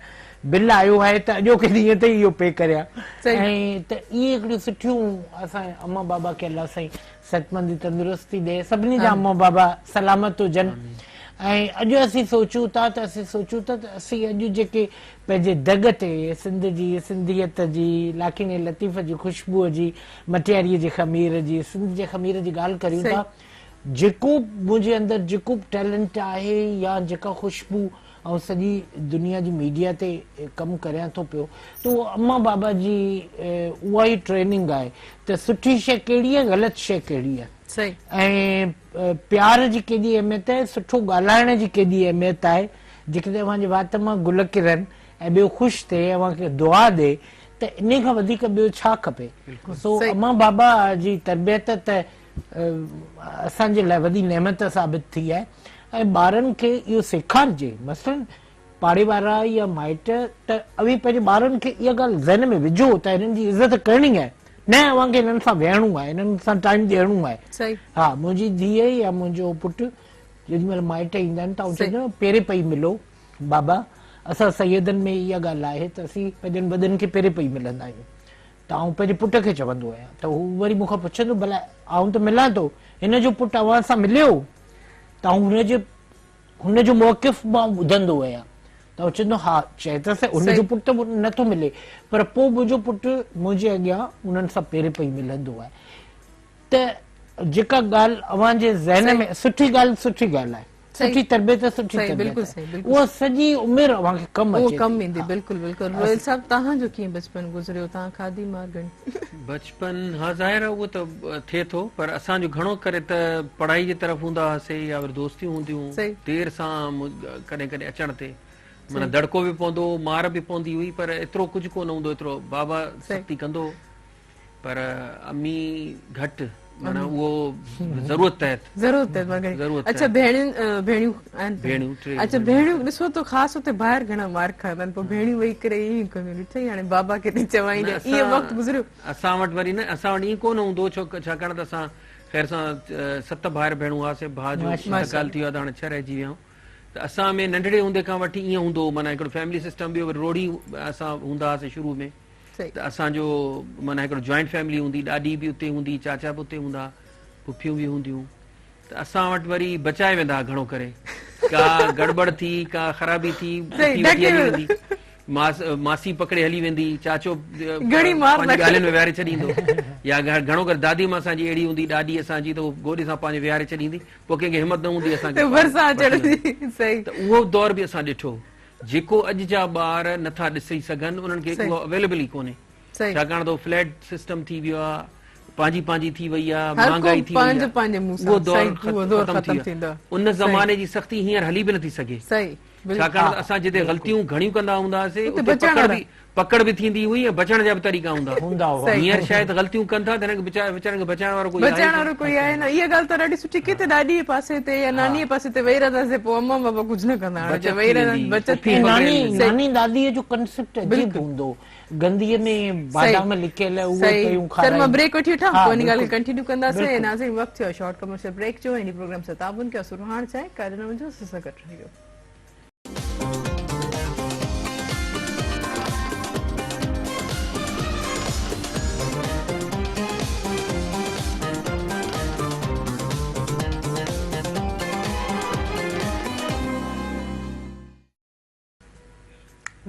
بل آيو آهي ته اڄوڪي ڏينهن تي اهو پي ڪريان ۽ ته اهي هڪڙيون سٺيون اسان امان بابا کي الله سائين صحتمندي تندرستي ڏي سڀني جا امان بابا سلامت هجن ۽ اڄ اسين سوچون ٿا ته اسين سوچون ٿا ته اسين اڄ جيڪي پنهنجي دڳ تي سنڌ جي سنڌيت جي لاکيڻي لطيف جي خوشبوء جي مٽياريء جي خمير جي سنڌ جي خمير جي ڳالهه ڪريون ٿا جيڪو منهنجي اندر جيڪو به ٽيلنٽ آهي يا جيڪا خوشبو آئون سڄي دنيا جي ميڊيا تي ڪم ڪريان ٿو پيو ته اهو امان بابا جي اها ئي ٽريننگ آهي ته سٺي شيء ڪهڙي آهي غلط شيء ڪهڙي آهي ۽ پيار جي ڪيڏي اهميت آهي سٺو ڳالهائڻ جي ڪيڏي اهميت آهي جيڪڏهن اوهان جي وات مان گل ڪرن ۽ ٻيو خوش ٿئي اوهان کي دعا ڏي ته انهي کان وڌيڪ ٻيو ڇا کپي سو امان بابا جي تربيت ته اسان جي لاء وڏي نعمت ثابت ٿي آهي ۽ ٻارن کي اهو سيکارجي مثلاً پاڙي وارا يا مائٽ ته اوهين پنهنجي ٻارن کي اها ڳالهه ذهن ۾ وجهو ته هنن جي عزت ڪرڻي آهي نه اوهان کي هنن سان ويهڻو آهي هنن سان ٽائيم ڏيڻو آهي ها منهنجي ڌيء يا منهنجو پٽ جيڏي مهل مائٽ ايندا آهن ته آئون چوندو آهيان پيري پئي ملو بابا اسان سيدن ۾ اها ڳالهه آهي ته اسين پنهنجن وڏن کي پيري پئي ملندا آهيون ته آئون پنهنجي پٽ کي چوندو آهيان ته هو وري مون کان پڇندو ڀلا آئون ته ملان ٿو هن جو پٽ اوهان سان مليو ته آئون هن جي هن جو موقف به آئون ٻڌندو آهيان ته هو چوندو ها چئي ته سهي هن جو پٽ ته نٿو ملي پر پوء منهنجو پٽ منهنجي اڳيان انهن سان پيري پئي ملندو آهي ته جيڪا ڳالهه اوهان جي ذهن ۾ سٺي ڳالهه سٺي ڳالهه آهي سٺي تربيت سٺي تربيت اها سڄي عمر اوهان کي ڪم اچي ٿي. ڪم ايندي بلڪل بلڪل روحيل صاحب توهان جو ڪيئن بچپن گذريو توهان کاڌي مار گهڻي؟ بچپن ها ظاهر آهي اهو ته ٿئي ٿو پر اسان جو گهڻو ڪري ته پڙهائي جي طرف هوندا هئاسي يا وري دوستيون هونديون دير سان ڪڏهن ڪڏهن اچڻ تي معنيٰ دڙڪو به پوندو هو مار به پوندي هئي پر ايترو ڪجهه ڪونه هوندو ايترو بابا سختي ڪندو هو پر امي گهٽ معنيٰ اهو ضرورت تحت ضرورت تحت مگر ضرورت اڇا ڀيڻيون ڀيڻيون آهن ڀيڻيون ٽي اڇا ڀيڻيون ڏسو ته خاص اتي ڀائر گهڻا مار کائيندا آهن پوء ڀيڻيون ويهي ڪري ائين ڪنديون ڏٺئي هاڻي بابا کي ٿي چوان ائين وقت گذريو اسان وٽ وري نه اسان وٽ ائين ڪونه هوندو ڇو ڇاڪاڻ ته اسان خير سان ست ڀائر ڀيڻون هئاسي ڀاء جو انتقال ٿي ويو آهي ته هاڻي ڇهه رهجي ويا آهيون ته اسان ۾ ننڍڙي هوندي کان وٺي ائين هوندو هو معنيٰ هڪڙو فيملي سسٽم ٻيو وري روڙهي اسان هوندا هئاسي شروع ۾ ته اسان جو معنيٰ هڪڙو جوائنٽ فيملي هوندي ڏاڏي به اتي هوندي چاچا به اتي هوندا پڦيون به هونديون ته اسان وٽ وري بچائي ويندا هئا گهڻو ڪري ڪا گڙٻڙ ٿي ڪا خرابي ٿي پڦي وٺي هلي ويندي ماسي پڪڙي هلي ويندي چاچو پنهنجي ڳالهين ۾ ويهاري ڇڏيندو يا گهڻو ڪري دادي امان اسان جي اهڙي هوندي ڏاڏي اسان جي ته هو گوڏي سان پنهنجي ويهاري ڇڏيندي پوء ڪنهن کي همت نه هوندي اسان کي ته اهو دور به اسان ڏٺو جيڪو اڄ جا ٻار نه ٿا ڏسي سگهن انهن کي اهو اويليبل ئي ڪونهي ڇاڪاڻ ته فليٽ سسٽم ٿي ويو آهي پنهنجي پنهنجي ٿي وئي آهي مهانگائي ٿي وئي آهي اهو دور ختم ٿي ويو ان زماني جي سختي هينئر هلي به نٿي سگهي ڇاڪاڻ ته اسان جتي غلطيون گهڻيون ڪندا هوندا هئاسي اتي پڪڙ به ٿيندي هئي ۽ بچڻ جا به طريقا هوندا هئا. هينئر شايد غلطيون ڪن ٿا ته هنن کي ويچارن کي بچائڻ وارو ڪوئي آهي بچائڻ وارو ڪوئي آهي نه. اها ڳالهه ته ڏاڍي سٺي ڪئي ته ڏاڏي جي پاسي تي يا ناني جي پاسي تي ويهي رهنداسين پوء امان بابا ڪجهه نه ڪندا هاڻي بچت ويهي ٿي رهندا ويندي بچت پڦي ٿي پڪڙي ويندي. ويندي. ناني ڏاڏي جو ڪنسيپٽ عجيب هوندو هو. گنديء ۾ بادام لڪيل اهي صحيح پيون سر مان کارائين. بريڪ وٺي وٺان ها پوء ان ڳالهه کي بلڪل ڪنٽينيو ڪنداسين بلڪل. ناظرين وقت ٿيو آهي شارٽ ڪمرشل بريڪ جو ۽ پروگرام سان تعاون ڪيو سرهاڻ چانهه ڪاڏي نه وڃجو اسان سان گڏ رهجو.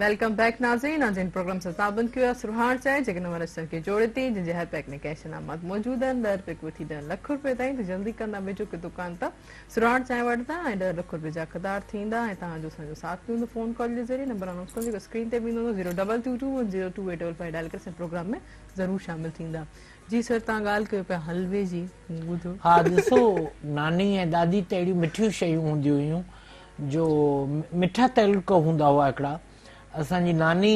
Welcome back ناظرين ناظرين پروگرام ستابند ڪيو آهي سرهاڻ چانهه جيڪي نوان رشتن کي جوڙي ٿي جنهن جي هر پيڪ ۾ ڪيش انعامات موجود آهن 10 رپئي کان وٺي 10 لک رپئي تائين ته جلدي ڪندا ويجهو ڪنهن دڪان تان سرهاڻ چانهه وٺندا ۽ 10 لک رپئي جا حقدار ٿيندا ۽ توهان جو اسان جو ساٿ به هوندو فون ڪال جي ذريعي نمبر انائونس ڪندو جيڪو اسڪرين تي به ايندو هوندو zero double two two one zero two eight double five dial ڪري اسان پروگرام ۾ ضرور شامل ٿيندا جي سر توهان ڳالهه ڪيو پيا حلوي جي مون ٻڌو. ها ڏسو ناني ۽ ڏاڏي ته اهڙيون مٺيون شيون هونديون هيون جو مٺا تعلق هوندا هئا هڪڙا اسان جي ناني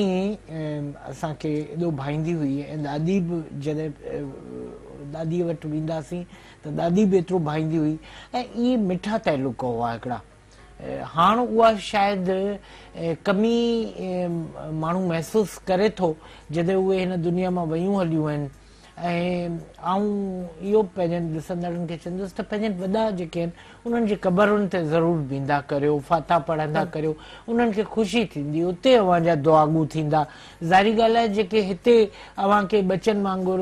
اسان کي ايڏو ڀائيندي هئي ۽ ڏاڏي به جڏهن ڏاڏي وٽ وينداسين ته ڏاڏي به ايترو ڀائيندي هئي ۽ اهي مٺا تعلق هئا هڪڙا هاڻ اها شايد ڪمي ماڻهو محسوس ڪري ٿو جڏهن اهي هن دنيا مان ويون هليون آهن ۽ آئون اهو پنهنجن ڏسندڙن کي چوندس ته پنهنجن وڏا جيڪي آهن انهن جي قبرن تي ضرور ويندا ڪريو، فاتحه پڙهندا ڪريو، انهن کي خوشي ٿيندي، اتي اوهان جا دعاگو ٿيندا. ظاهري ڳالهه آهي جيڪي هتي اوهان کي ٻچن وانگر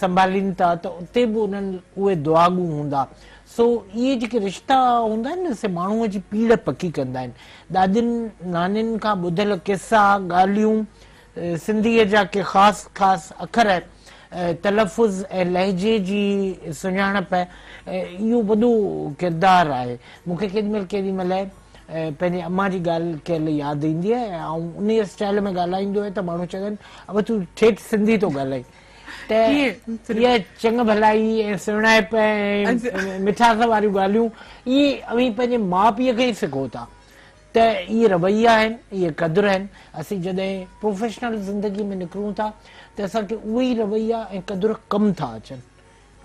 سنڀالين ٿا ته اتي به انهن اهي دعاگو هوندا. سو اهي جيڪي رشتا هوندا آهن نه سي ماڻهوء جي پيڙهه پڪي ڪندا آهن. ڏاڏين نانين کان ٻڌل قصا، ڳالهيون، سنڌيء جا ڪي خاص خاص اکر، تلفظ ۽ لهجي جي سڃاڻپ اهو وڏو ڪردار آهي. مون کي ڪيڏي مهل ڪيڏي مهل پنهنجي امان جي ڳالهه ڪيل ياد ايندي آهي ۽ آئون انهيء اسٽائيل ۾ ڳالهائيندو آهيان ته ماڻهو چوندا آهن ابا تون ٺيٺ سنڌي ٿو ڳالهائين ته اها چڱ ڀلائي ۽ سهڻائپ ۽ مٺاس واريون ڳالهيون اهي اوهين پنهنجي ماء پيء کان ئي سکو ٿا. ته اهي رويا آهن، اهي قدر آهن، اسين جڏهن پروفيشنل زندگي ۾ نڪرون ٿا ته اسان کي اهي ئي رويا ۽ قدر ڪم ٿا اچن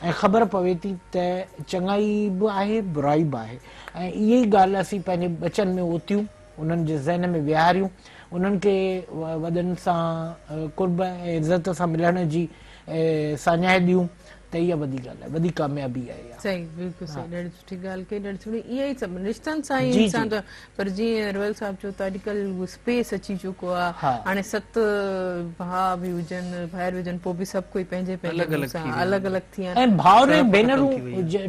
۽ خبر پوي ٿي ته چڱائي به آهي برائي به آهي ۽ اهي ئي ڳالهه اسين پنهنجي ٻچن ۾ اوتيون، انهن جي ذهن ۾ ويهاريون، انهن کي وڏن سان قرب ۽ عزت سان ملڻ جي ساڃاهه ڏيون ته اها وڏي ڳالهه آهي، وڏي ڪاميابي آهي اها. صحيح بلڪل صحيح ڏاڍي سٺي ڳالهه ڪئي ڏاڍي سهڻي اها ئي سڀ رشتن سان ئي انسان ته پر جيئن روحيل صاحب چيو ته اڄڪلهه اهو اسپيس اچي چڪو آهي هاڻي ست ڀاء به هجن ڀائر به هجن پوء به سڀ ڪوئي پنهنجي پنهنجي سان الڳ الڳ ٿي ويا ۽ ڀائر ۽ ڀينرون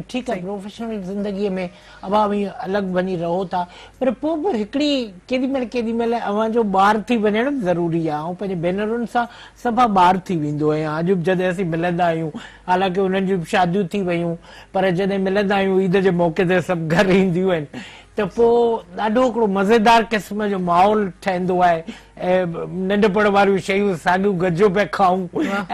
ٺيڪ آهي پروفيشنل زندگي ۾ اوهان اوهين الڳ وڃي رهو ٿا پر پوء به هڪڙي ڪيڏي مهل ڪيڏي مهل اوهان جو ٻار ٿي وڃڻ به ضروري آهي. آئون پنهنجي ڀينرن سان صفا ٻار ٿي ويندو آهيان. اڄ به جڏهن اسين ملندا آهيون حالانڪه انهن جون به شاديون ٿي ويون پر جڏهن ملندا آهيون عيد جي موقعي تي سڀ گهر اينديون آهن ته پوء ڏاڍو هڪڙو مزيدار قسم جو ماحول ٺهندو آهي ۽ ننڍپڻ واريون شيون ساڳيون گڏجو پيا کائون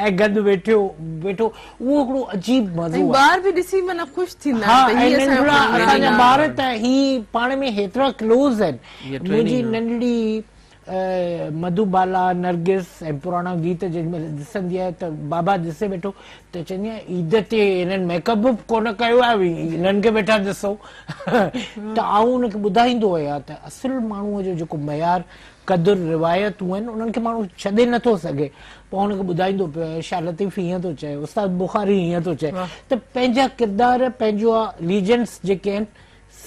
۽ گڏ ويٺيو ويٺو اهو هڪڙو عجيب مزو آهي. ٻار به ڏسي معنيٰ خوش ٿيندا آهن ته هي اسان جو ها ۽ ننڍڙا اسان جا ٻار ته هي پاڻ ۾ هيترا ڪلوز آهن منهنجي ننڍڙي مڌو بالا، نرگس ۽ پراڻا گيت جيڏي مهل ڏسندي آهي ته بابا ڏسي ويٺو ته چوندي آهي عيد تي هنن ميڪ اپ به ڪونه ڪيو آهي هنن کي ويٺا ڏسو ته آئون ان کي ٻڌائيندو آهيان ته اصل ماڻهوء جو جيڪو معيار قدر روايتون آهن انهن کي ماڻهو ڇڏي نٿو سگهي پوء ان کي ٻڌائيندو پيو آهيان شاهه لطيف هيئن ٿو چئي استاد بخاري هيئن ٿو چئي ته پنهنجا ڪردار پنهنجا ليجنڊس جيڪي آهن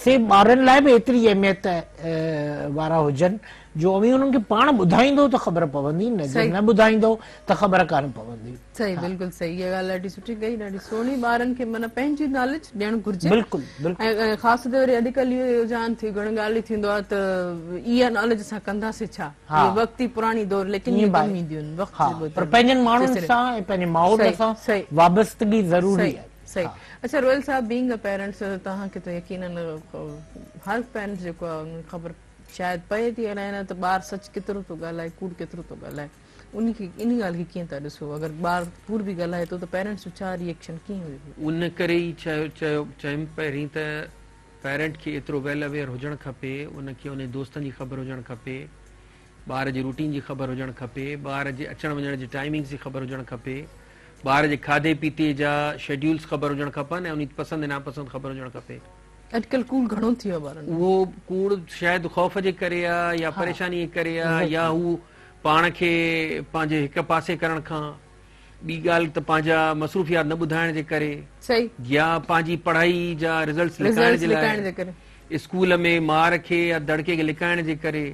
سي ٻارن لاء به ايتري اهميت وارا هجن جو اوهين انهن کي پاڻ ٻڌائيندو ته خبر پوندي نه جي نه ٻڌائيندو ته خبر ڪانه پوندي. صحيح بلڪل صحيح اها ڳالهه ڏاڍي سٺي ڪئي ڏاڍي سهڻي ٻارن کي معنيٰ پنهنجي ناليج ڏيڻ گهرجي بلڪل بلڪل ۽ خاص طور وري اڄڪلهه اهو رجحان ٿي گهڻي ڳالهه ٿيندو آهي ته اها ناليج اسان ڪنداسين ڇا اهو وقت ئي پراڻي دور ليڪن اهي ڪم اينديون آهن وقت ها پر پنهنجن ماڻهن سان ۽ پنهنجي ماحول سان وابستگي ضروري آهي. صحيح اڇا روحيل صاحب بينگ ا پيرنٽس توهان کي ته يقينن هر پيرنٽس جيڪو آهي ان کي خبر شايد پئي ٿي الائي نه ته ٻار سچ ڪيترو ٿو ڳالهائي ڪوڙ ڪيترو ٿو ڳالهائي ان کي ان ڳالهه کي ڪيئن ٿا ڏسو اگر ٻار ڪوڙ به ڳالهائي ٿو ته پيرنٽس جو ڇا ريئيڪشن ڪيئن هجي؟ ان ڪري ئي چيو چيو چيم پهرين ته پيرنٽ کي ايترو ويل اويئر هجڻ کپي ان کي ان جي دوستن جي خبر هجڻ کپي ٻار جي روٽين جي خبر هجڻ کپي ٻار جي اچڻ وڃڻ جي ٽائمنگس جي خبر هجڻ کپي ٻار جي کاڌي پيتي جا شيڊيولز خبر هجڻ کپن ۽ ان جي پسند ۽ ناپسند خبر هجڻ کپي. اڄڪلهه ڪوڙ گهڻو ٿي ويو آهي ٻارن ۾. اهو ڪوڙ شايد خوف جي ڪري آ يا پريشاني جي ڪري آ يا هو پاڻ کي پنهنجي هڪ پاسي ڪرڻ کان ٻي ڳالهه ته پنهنجا مصروفيات نه ٻڌائڻ جي ڪري يا پنهنجي پڙهائي جا رزلٽس لڪائڻ جي لاء اسڪول ۾ مار کي يا دڙڪي کي لڪائڻ جي ڪري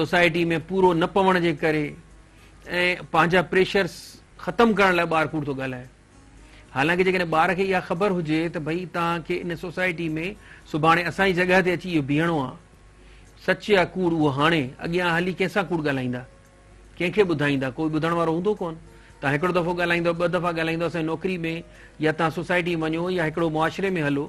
سوسائٽي ۾ پورو نه پوڻ جي ڪري ۽ پنهنجا پريشرس ختم ڪرڻ لاء ٻار ڪوڙ ٿو ڳالهائي. حالانڪه جيڪڏهن ٻار کي اها خبر هجي ته ڀئي توهان کي ان سوسائٽي ۾ سڀاڻي اسان جي جڳهه تي اچي اهو بيهڻو آهي، سچ يا ڪوڙ اهو هاڻي، اڳيان هلي ڪنهن سان ڪوڙ ڳالهائيندا؟ ڪنهن کي ٻڌائيندا؟ ڪوئي ٻڌڻ وارو هوندو ڪونه. توهان هڪڙو دفعو ڳالهائيندؤ، ٻه دفعا ڳالهائيندؤ اسان جي نوڪري ۾ يا توهان سوسائٽي ۾ وڃو يا هڪڙو معاشري ۾ هلو،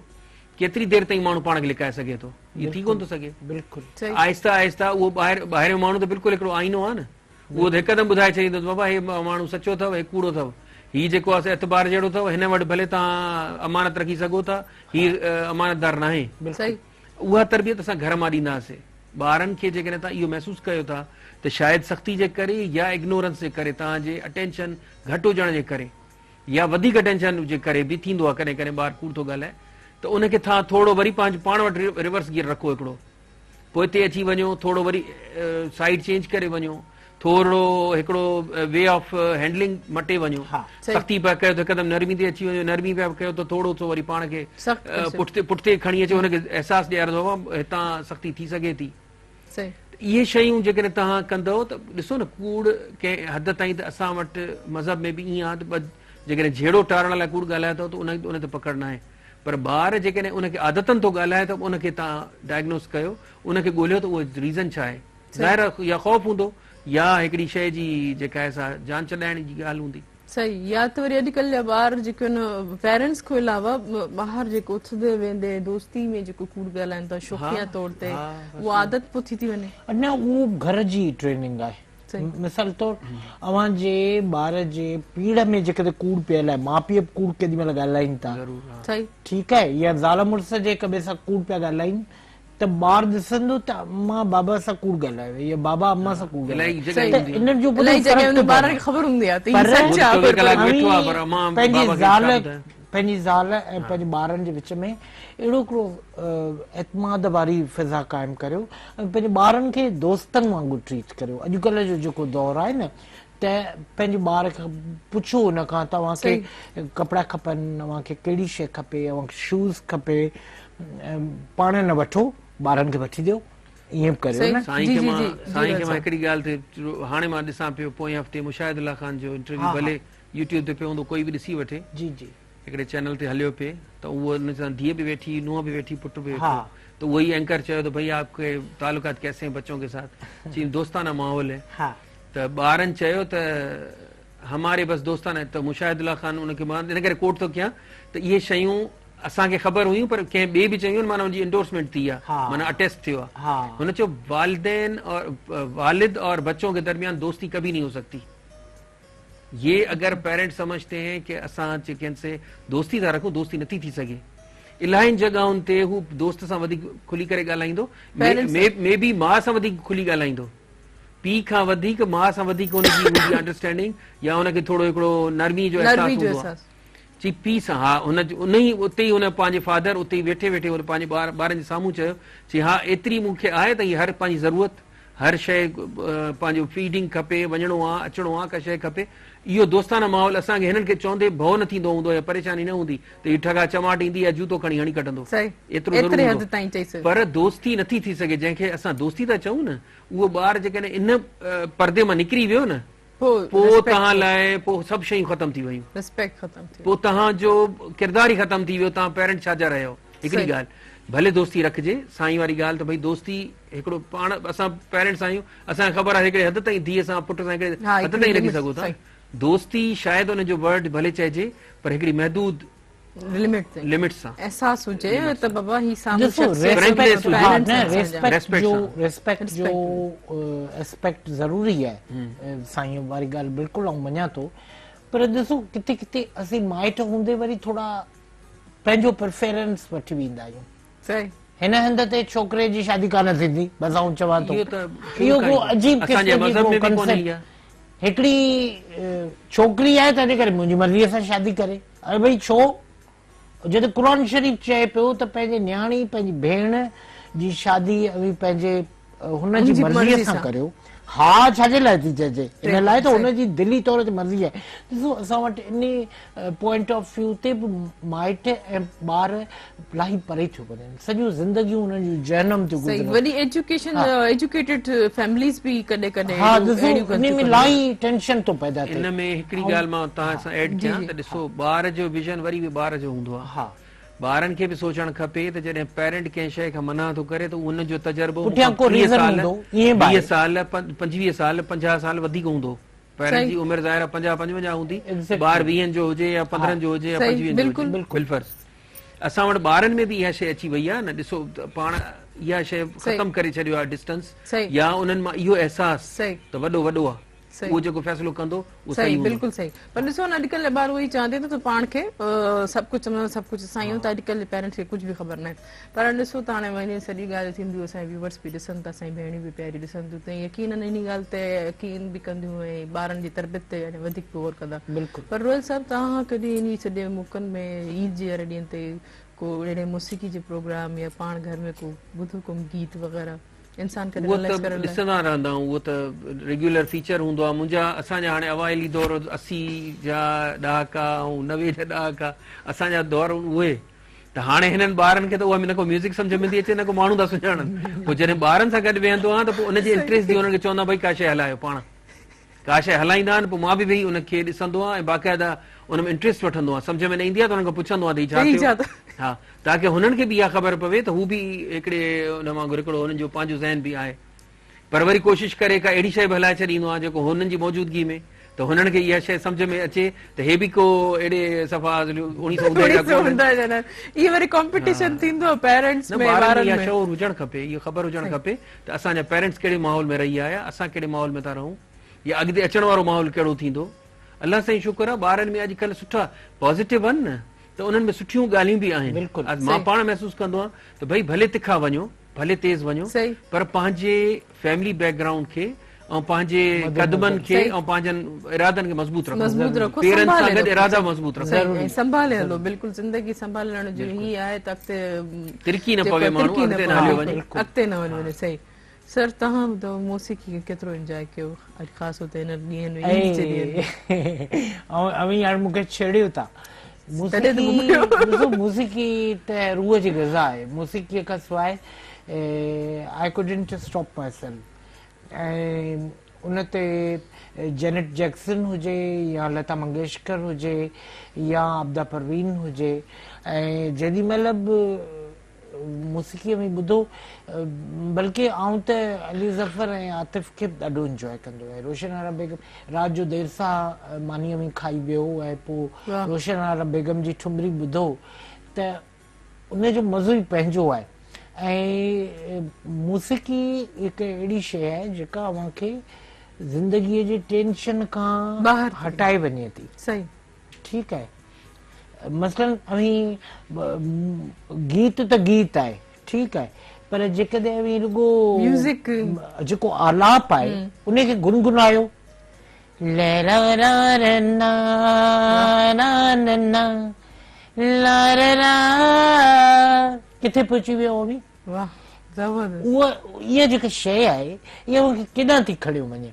ڪيتري دير تائين ماڻهو پاڻ کي لڪائي سگهي ٿو؟ اهو ٿي ڪونه ٿو سگهي. بلڪل. آهستي آهستي اهو ٻاهر ٻاهريون ماڻهو ته بلڪل هڪڙو آئينو آهي نه، اهو ته هڪدم ٻڌائي ڇڏيندو ته بابا هي ماڻهو سچو اٿو، هي ڪوڙو اٿو، هي جيڪو آهي سو اعتبار جهڙو اٿو، هن وٽ ڀلي توهان امانت رکي سگهو ٿا، هي امانتدار ناهي. صحيح. اها تربيت اسان گهر مان ڏينداسين. ٻارن کي جيڪڏهن توهان اهو محسوس ڪيو ٿا ته شايد سختي جي ڪري يا اگنورنس جي ڪري توهان جي اٽينشن گهٽ هجڻ جي ڪري يا وڌيڪ اٽينشن جي ڪري به ٿيندو آهي ڪڏهن ڪڏهن ٻار ڪوڙ ٿو ڳالهائي ته ان کي توهان ٿورو وري پنهنجو پاڻ وٽ ريورس گيئر رکو هڪڙو پوئتي اچي وڃو ٿورو وري سائيڊ چينج ڪري وڃو ٿورڙو هڪڙو وي آف هينڊلنگ مٽي وڃو سختي پيا ڪيو ته هڪدم نرمي تي اچي وڃو نرمي پيا ڪيو ته ٿورو سو وري پاڻ کي پٺتي پٺتي کڻي اچو هن کي احساس ڏياريو بابا هتان سختي ٿي سگهي ٿي اهي شيون جيڪڏهن توهان ڪندؤ ته ڏسو نه ڪوڙ ڪنهن حد تائين ته اسان وٽ مذهب ۾ به ائين آهي ته جيڪڏهن جهيڙو ٽارڻ لاء ڪوڙ ڳالهايو اٿو ته ان تي پڪڙ ناهي پر ٻار جيڪڏهن ان کي عادتن ٿو ڳالهائي ته ان کي توهان ڊائگنوز ڪيو ان کي ڳوليو ته اهو ريزن ڇا آهي ظاهر آهي يا خوف هوندو يا هڪڙي شيء جي جيڪا آهي سا جان ڇڏائڻ جي ڳالهه هوندي. صحيح يا ته وري اڄڪلهه جا ٻار جيڪي آهن پيرنٽس کان علاوه ٻاهر جيڪو اٿندي ويهندي دوستي ۾ جيڪو ڪوڙ ڳالهائن ٿا شوقيه طور تي اها عادت پوء ٿي ٿي وڃي. نه اهو گهر جي ٽريننگ آهي مثال طور اوهان جي ٻار جي پيڙهه ۾ جيڪڏهن ڪوڙ پيل آهي ماء پيء به ڪوڙ ڪيڏي مهل ڳالهائين ٿا ٺيڪ آهي يا زال مڙس جي هڪ ٻئي سان ڪوڙ پيا ڳالهائين ته ٻار ڏسندو ته اما بابا سان ڪوڙ ڳالهايو يا بابا اما سان ڪوڙ ڳالهايو ته انهن جو وڏو فرق ٿو ٻارن کي خبر هوندي آهي ته هي سچ آهي پر پنهنجي زال پنهنجي زال ۽ پنهنجي ٻارن جي وچ ۾ اهڙو هڪڙو اعتماد واري فضا قائم ڪريو ۽ پنهنجي ٻارن کي دوستن وانگر ٽريٽ ڪريو اڄڪلهه جو جيڪو دور آهي نه ته پنهنجي ٻار کان پڇو ان کان ته اوهان کي ڪپڙا کپن اوهان کي ڪهڙي شيء کپي اوهان کي شوز کپي پاڻ نه وٺو ٻارن کي وٺي ڏيو ائين به ڪريو نه. سائين کي مان سائين کي مان هڪڙي ڳالهه تي هاڻي مان ڏسان پيو پوئين هفتي مشاهد الله خان جو انٽرويو ڀلي يوٽيوب تي پيو هوندو ڪوئي به ڏسي وٺي جي جي هڪڙي چينل تي هليو پئي ته اهو ان سان ڌيء به ويٺي نونهن به ويٺي پٽ به ويٺو ته اهو ئي اينڪر چيو ته ڀئي آپ ڪي تعلقات ڪيسي هين بچون ڪي ساٿ چين دوستانه ماحول هي ته ٻارن چيو ته هماري بس دوستانه ته مشاهد الله خان ان کي مان ان ڪري ڪوٽ ٿو ڪيان ته اهي شيون اسان کي خبر هيون پر ڪنهن ٻئي به چيون معنيٰ ان جي انڊورسمينٽ ٿي آهي معنيٰ اٽيسٽ ٿيو آهي هن چيو والدين اور والد اور بچون ڪي درميان دوستي ڪڀي نهين هو سگتي يي اگر پيرنٽ سمجهتي هين ڪي اسان ڪنهن سي دوستي ٿا رکون دوستي نٿي ٿي سگهي الاهين جڳهن تي هو دوست سان وڌيڪ کلي ڪري ڳالهائيندو مي بي ماء سان وڌيڪ کلي ڳالهائيندو پيء کان وڌيڪ ماء سان وڌيڪ هن جي هوندي انڊرسٽينڊنگ يا هن کي ٿورو هڪڙو نرمي جو احساس هوندو آهي چي پيء سان ها هن ان ئي اتي ئي هن پنهنجي فادر اتي ئي ويٺي ويٺي هن پنهنجي ٻار ٻارن جي سامهون چيو چي ها ايتري مون کي آهي ته هي هر پنهنجي ضرورت هر شيء پنهنجو فيڊنگ کپي وڃڻو آ اچڻو آ ڪا شيء کپي اهو دوستانه ماحول اسان کي هنن کي چوندي ڀؤ نه ٿيندو هوندو يا پريشاني نه هوندي ته هي ٺڳا چماٽ ايندي يا جوتو کڻي هڻي ڪڍندو ايترو ضرور هوندو پر دوستي نٿي ٿي سگهي جنهن کي اسان دوستي ٿا چئون نه اهو ٻار جيڪڏهن ان پردي مان نڪري ويو نه پوء توهان لاء پوء سڀ شيون ختم ٿي ويون پوء توهان جو ڪردار ئي ختم ٿي ويو توهان پيرنٽ ڇا جا رهيو هڪڙي ڳالهه ڀلي دوستي رکجي سائين واري ڳالهه ته ڀئي دوستي هڪڙو پاڻ اسان پيرنٽس آهيون اسان کي خبر آهي هڪڙي حد تائين ڌيء سان پٽ سان هڪڙي حد تائين رکي سگهو ٿا دوستي شايد ان جو ورڊ ڀلي چئجي پر هڪڙي محدود لمٽ سان احساس هجي ته بابا هي سامهون شخص ريسپيڪٽ جو ريسپيڪٽ جو اسپيڪٽ ضروري آهي سائين واري ڳالهه بلڪل آئون مڃان ٿو پر ڏسو ڪٿي ڪٿي اسين مائٽ هوندي وري ٿورا پنهنجو پريفرنس وٺي ويندا آهيون صحيح هن هنڌ تي ڇوڪري جي شادي ڪانه ٿيندي بس آئون چوان ٿو اهو ڪو عجيب قسم جي ڪو ڪنسيپٽ هڪڙي ڇوڪري آهي تنهن ڪري منهنجي مرضي سان شادي ڪري اڙي ڀئي ڇو جڏهن قرآن شريف چئي پيو ته پنهنجي نياڻي پنهنجي ڀيڻ جي شادي اوهين پنهنجي هن جي مرضي سان ڪريو ها ڇا جي لاء ٿي چئجي ان لاء ته هن جي دلي طور تي مرضي آهي ڏسو اسان وٽ ان پوائنٽ آف ويو تي به مائٽ ۽ ٻار الاهي پري ٿيو وڃن سڄيون زندگيون انهن جون جهنم ٿيون گذرن وڏي ايجوڪيشن ايجوڪيٽيڊ فيمليز به ڪڏهن ڪڏهن ها ڏسو ان ۾ الاهي ٽينشن ٿو پيدا ٿئي ان ۾ هڪڙي ڳالهه مان توهان سان ايڊ ڪيان ته ڏسو ٻار جو ويزن وري به ٻار جو هوندو آهي ها. ٻارن کي به سوچڻ کپي ته جڏهن پيرنٽ ڪنهن شيء کان منع ٿو ڪري ته ان جو تجربو مون پٺيان کان ڪو 30 ريزن سال هوندو ائين به 20 آهي. سال 25 سال 50 سال وڌيڪ هوندو. پيرنٽ جي عمر ظاهر آهي 50 55 هوندي ٻار ويهن جو هجي يا 15 جو هجي يا 25 جو هجي بالفرض اسان وٽ ٻارن ۾ به اها شيء اچي وئي آهي نه ڏسو پاڻ اها شيء ختم ڪري ڇڏيو آهي ڊسٽنس يا انهن مان اهو احساس ته وڏو وڏو آهي اهو جيڪو فيصلو ڪندو اهو صحيح هوندو. بلڪل صحيح پر ڏسو نه اڄڪلهه جا ٻار اهو ئي چون ٿا ته پاڻ کي سڀ ڪجهه سمجهندا سڀ ڪجهه اسان آهيون ته اڄڪلهه جي پيرنٽس کي ڪجهه به خبر ناهي پر ڏسو ته هاڻي وڃي سڄي ڳالهه ٿينديون اسان جا ويوورس به ڏسن ٿا اسان جي ڀيڻيون به پياريون ڏسن ٿيون ته يقينن انهي ڳالهه تي يقين به ڪنديون ۽ ٻارن جي تربيت تي يعني وڌيڪ به غور ڪندا پر روحيل صاحب توهان ڪڏهن انهي سڄي موقعن ۾ عيد جي واري ڏينهن تي ڪو اهڙي موسيقي جي پروگرام يا پاڻ گهر ۾ ڪو ٻڌو ڪو گيت وغيره انسان کي اهو رليڪس ته ڪرڻ لاء. ڏسندا رهندا آهيون اهو ته ريگيولر فيچر هوندو آهي منهنجا اسان جا هاڻي اوائلي دور 80 جا ڏهاڪا ۽ 90 جا ڏهاڪا اسان جا دور اهي ته هاڻي هنن ٻارن کي ته اها نه ڪو ميوزڪ سمجهه ۾ ٿي اچي نه ڪو ماڻهو ٿا سڃاڻن پوء جڏهن ٻارن سان گڏ ويهندو آهيان ته پوء ان جي انٽريسٽ جي انهن کي چوندو آهيان ڀئي ڪا شيء هلايو پاڻ ڪا شيء هلائيندا آهن پوء مان به ويهي ان کي ڏسندو آهيان ۽ باقاعده ان ۾ انٽريسٽ وٺندو آهيان سمجهه ۾ نه ايندي آهي ته انهن کان پڇندو آهيان ته هي ڇا ٿيو ها تاڪه هنن کي به اها خبر پوي ته هو به هڪڙي ان وانگر هڪڙو هنن جو پنهنجو ذهن به آهي پر وري ڪوشش ڪري ڪا اهڙي شيء به هلائي ڇڏيندو آهيان جيڪو هنن جي موجودگي ۾ ته هنن کي اها شيء سمجهه ۾ اچي ته هي به ڪو اهڙي صفا اوڻيهه سؤ اونداهي جا ڪونهن. اهو وري ڪامپيٽيشن ٿيندو آهي پيرنٽس نه ۾ ٻارن ۾ ٻارن اها ۾. شعور هجڻ کپي، اها خبر هجڻ کپي ته اسان جا پيرنٽس ڪهڙي ماحول ۾ رهي آيا، اسان ڪهڙي ماحول ۾ ٿا رهون يا اڳتي اچڻ وارو ماحول ڪهڙو ٿيندو. الله سائين شڪر آهي ٻارن ۾ اڄڪلهه سٺا پازيٽو آهن نه ته انهن ۾ سٺيون ڳالهيون به آهن. مان پاڻ محسوس ڪندو آهيان ته ڀئي ڀلي تکا وڃو، ڀلي تيز وڃو پر پنهنجي فيملي بيڪ گرائونڊ کي ۽ پنهنجي قدمن کي ۽ پنهنجن ارادن کي مضبوط رکو پيرن سان گڏ ارادا مضبوط رکو ۽ سنڀالي هلو بلڪل زندگي سنڀالڻ جو هي آهي ته اڳتي ترڪي نه پوي ماڻهو اڳتي نه هليو وڃي اڳتي نه وڃي صحيح سر توهان ٻڌايو موسيقي کي ڪيترو انجوائي ڪيو اڄ خاص طور تي هن ڏينهن ۾ عيد جي ڏينهن ۾ اوهين هاڻي مون کي ڇيڙيو ٿا موسيقي ڏسو موسيقي ته روح جي غذا آهي موسيقي کان سواء I couldn't stop myself ۽ ان تي جينٽ جيڪسن هجي يا لتا منگيشڪر هجي يا عابده پروين هجي ۽ جيڏي مهل به موسيقي ۾ ٻڌو بلڪه آئون ته علي ظفر ۽ عاطف کي به ڏاڍو انجواء ڪندو آهيان روشن آرا بيگم رات جو دير سان ماني اوهين کائي ويهو ۽ پوء روشن آرا بيگم جي ٺمري ٻڌو ته ان جو مزو ئي پنهنجو آهي ۽ موسيقي هڪ اهڙي شيء آهي جيڪا اوهان کي زندگيء جي ٽينشن کان هٽائي وڃي ٿي. صحيح. ٺيڪ آهي. مثلاً اوهين گيت ته گيت آهي ٺيڪ آهي پر جيڪڏهن اوهين رڳو ميوزڪ جيڪو آلاپ آهي ان کي گنگنايو لرا را را نا نا نا نا لا را را ڪٿي پهچي ويو اوهين؟ واه زبردست. اها اها جيڪا شيء آهي اها اوهان کي ڪيڏانهن ٿي کڻيو وڃي.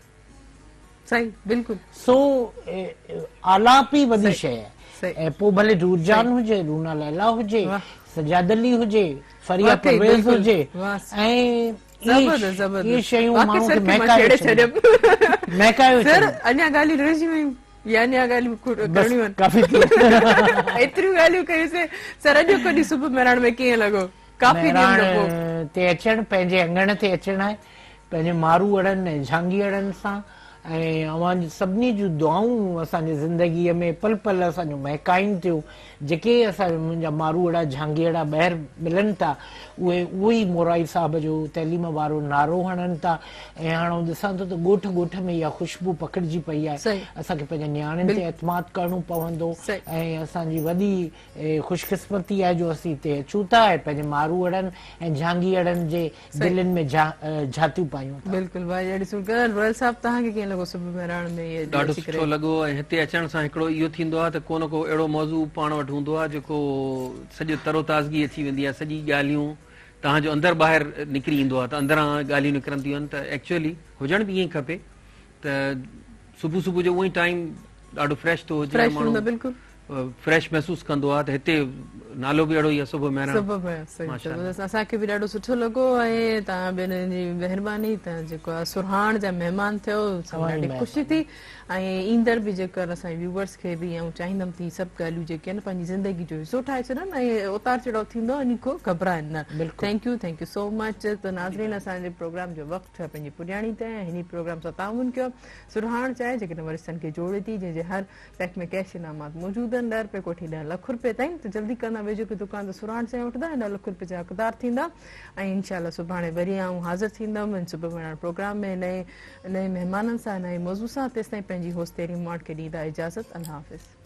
صحيح بلڪل. سو آلاپ ئي وڏي شيء آهي ۽ پوء ڀلي نورجهان هجي، رونا ليليٰ هجي، سجاد علي هجي، فريحه پرويز هجي ۽ زبردست زبردست اهي شيون واقعي ماڻهو سر کي کي مان مهڪايو ڇيڙي ڇڏين. ڇڏيم. مهڪايو سر ڇڏين. اڃا ڳالهيون رهجي ويون يا اڃا ڳالهيون بس ڪرڻيون آهن. ڪافي ٿي. ايتريون ڳالهيون ڪيونسين سر اڄوڪو ڏينهن صبح مهراڻ ۾ ڪيئن لڳو ڪافي ڏينهن کان پوء. مهراڻ تي اچڻ پنهنجي اڱڻ تي اچڻ آهي پنهنجي ماروئڙن ۽ جهانگيئڙن سان ۽ اوهان جون سڀني جون دعائون اسان جي زندگيء ۾ پل پل اسان جو مهڪائين ٿيون. جيڪي اسان منهنجا ماروئڙا جهانگيئڙا ٻاهر ملن ٿا اهي اهو ئي مورائي صاحب جو تعليم وارو نعرو هڻن ٿا ۽ هاڻ آئون ڏسان ٿو ته ڳوٺ ڳوٺ ۾ اها خوشبو پکڙجي پئي آهي. اسان کي پنهنجي نياڻين تي اعتماد ڪرڻو پوندو ۽ اسان جي وڏي خوش قسمتي آهي جو اسين هتي اچون ٿا ۽ پنهنجي ماروئڙن ۽ جهانگيئڙن جي دلين ۾ جهاتيون پايون ٿا. بلڪل ڀائي ڏاڍي سٺي ڳالهه روحيل صاحب توهان کي ڪيئن لڳو صبح مهراڻ ۾ هي ڏاڍو اچي ڪري. سٺو لڳو ۽ هتي اچڻ سان هڪڙو اهو ٿيندو آهي ته ڪو نه ڪو اهڙو موضوع پاڻ وٽ هوندو آهي جيڪو سڄو ترو تازگي اچي ويندي آهي سڄي ڳالهيون توهان جو اندر ٻاهر نڪري ايندو آهي ته اندران ڳالهيون نڪرنديون آهن ته ايڪچوئلي هجڻ به ائين کپي ته صبح صبح جو اونئي ٽائيم ڏاڍو فريش ٿو هجي فريش هوندو بلڪل. فريش محسوس ڪندو آهي ته هتي نالو به اهڙو ئي آهي صبح مهراڻ. صبح مهراڻ صحيح زبردست اسان کي به ڏاڍو سٺو لڳو ۽ توهان ٻنهي جي مهرباني ته جيڪو آهي سرهاڻ جا مهمان ٿيو ڏاڍي خوشي ٿي ۽ ايندڙ به جيڪو آهي اسان جي ويوورس کي به آئون چاهيندم ته هي سڀ ڳالهيون جيڪي آهن پنهنجي زندگي جو حصو ٺاهي ڇڏن ۽ اتار چڙهاء ٿيندو ان کان گهٻرائن نه thank you thank you so much ته ناظرين اسان جي پروگرام جو وقت ٿيو آهي پنهنجي پڄاڻي تي ۽ هن پروگرام سان تعاون ڪيو سرهاڻ چانهه جيڪي نون رشتن کي جوڙي ٿي جنهن جي هر پيڪ ۾ ڪيش انعامات موجود آهن ڏهه رپئي کان وٺي ڏهه لک رپئي تائين ته جلدي ڪندا ويجهو ڪنهن دڪان تان سرهاڻ چانهه وٺندا ۽ ڏهه لک رپئي جا حقدار ٿيندا ۽ انشاء الله سڀاڻي وري آئون حاضر ٿيندم ان صبح مهراڻ پروگرام ۾ نئين نئين مهمانن سان نئين موضوع سان تيستائين پنهنجي هوسٽ تيري مواڻ کي ڏيندا اجازت الله حافظ.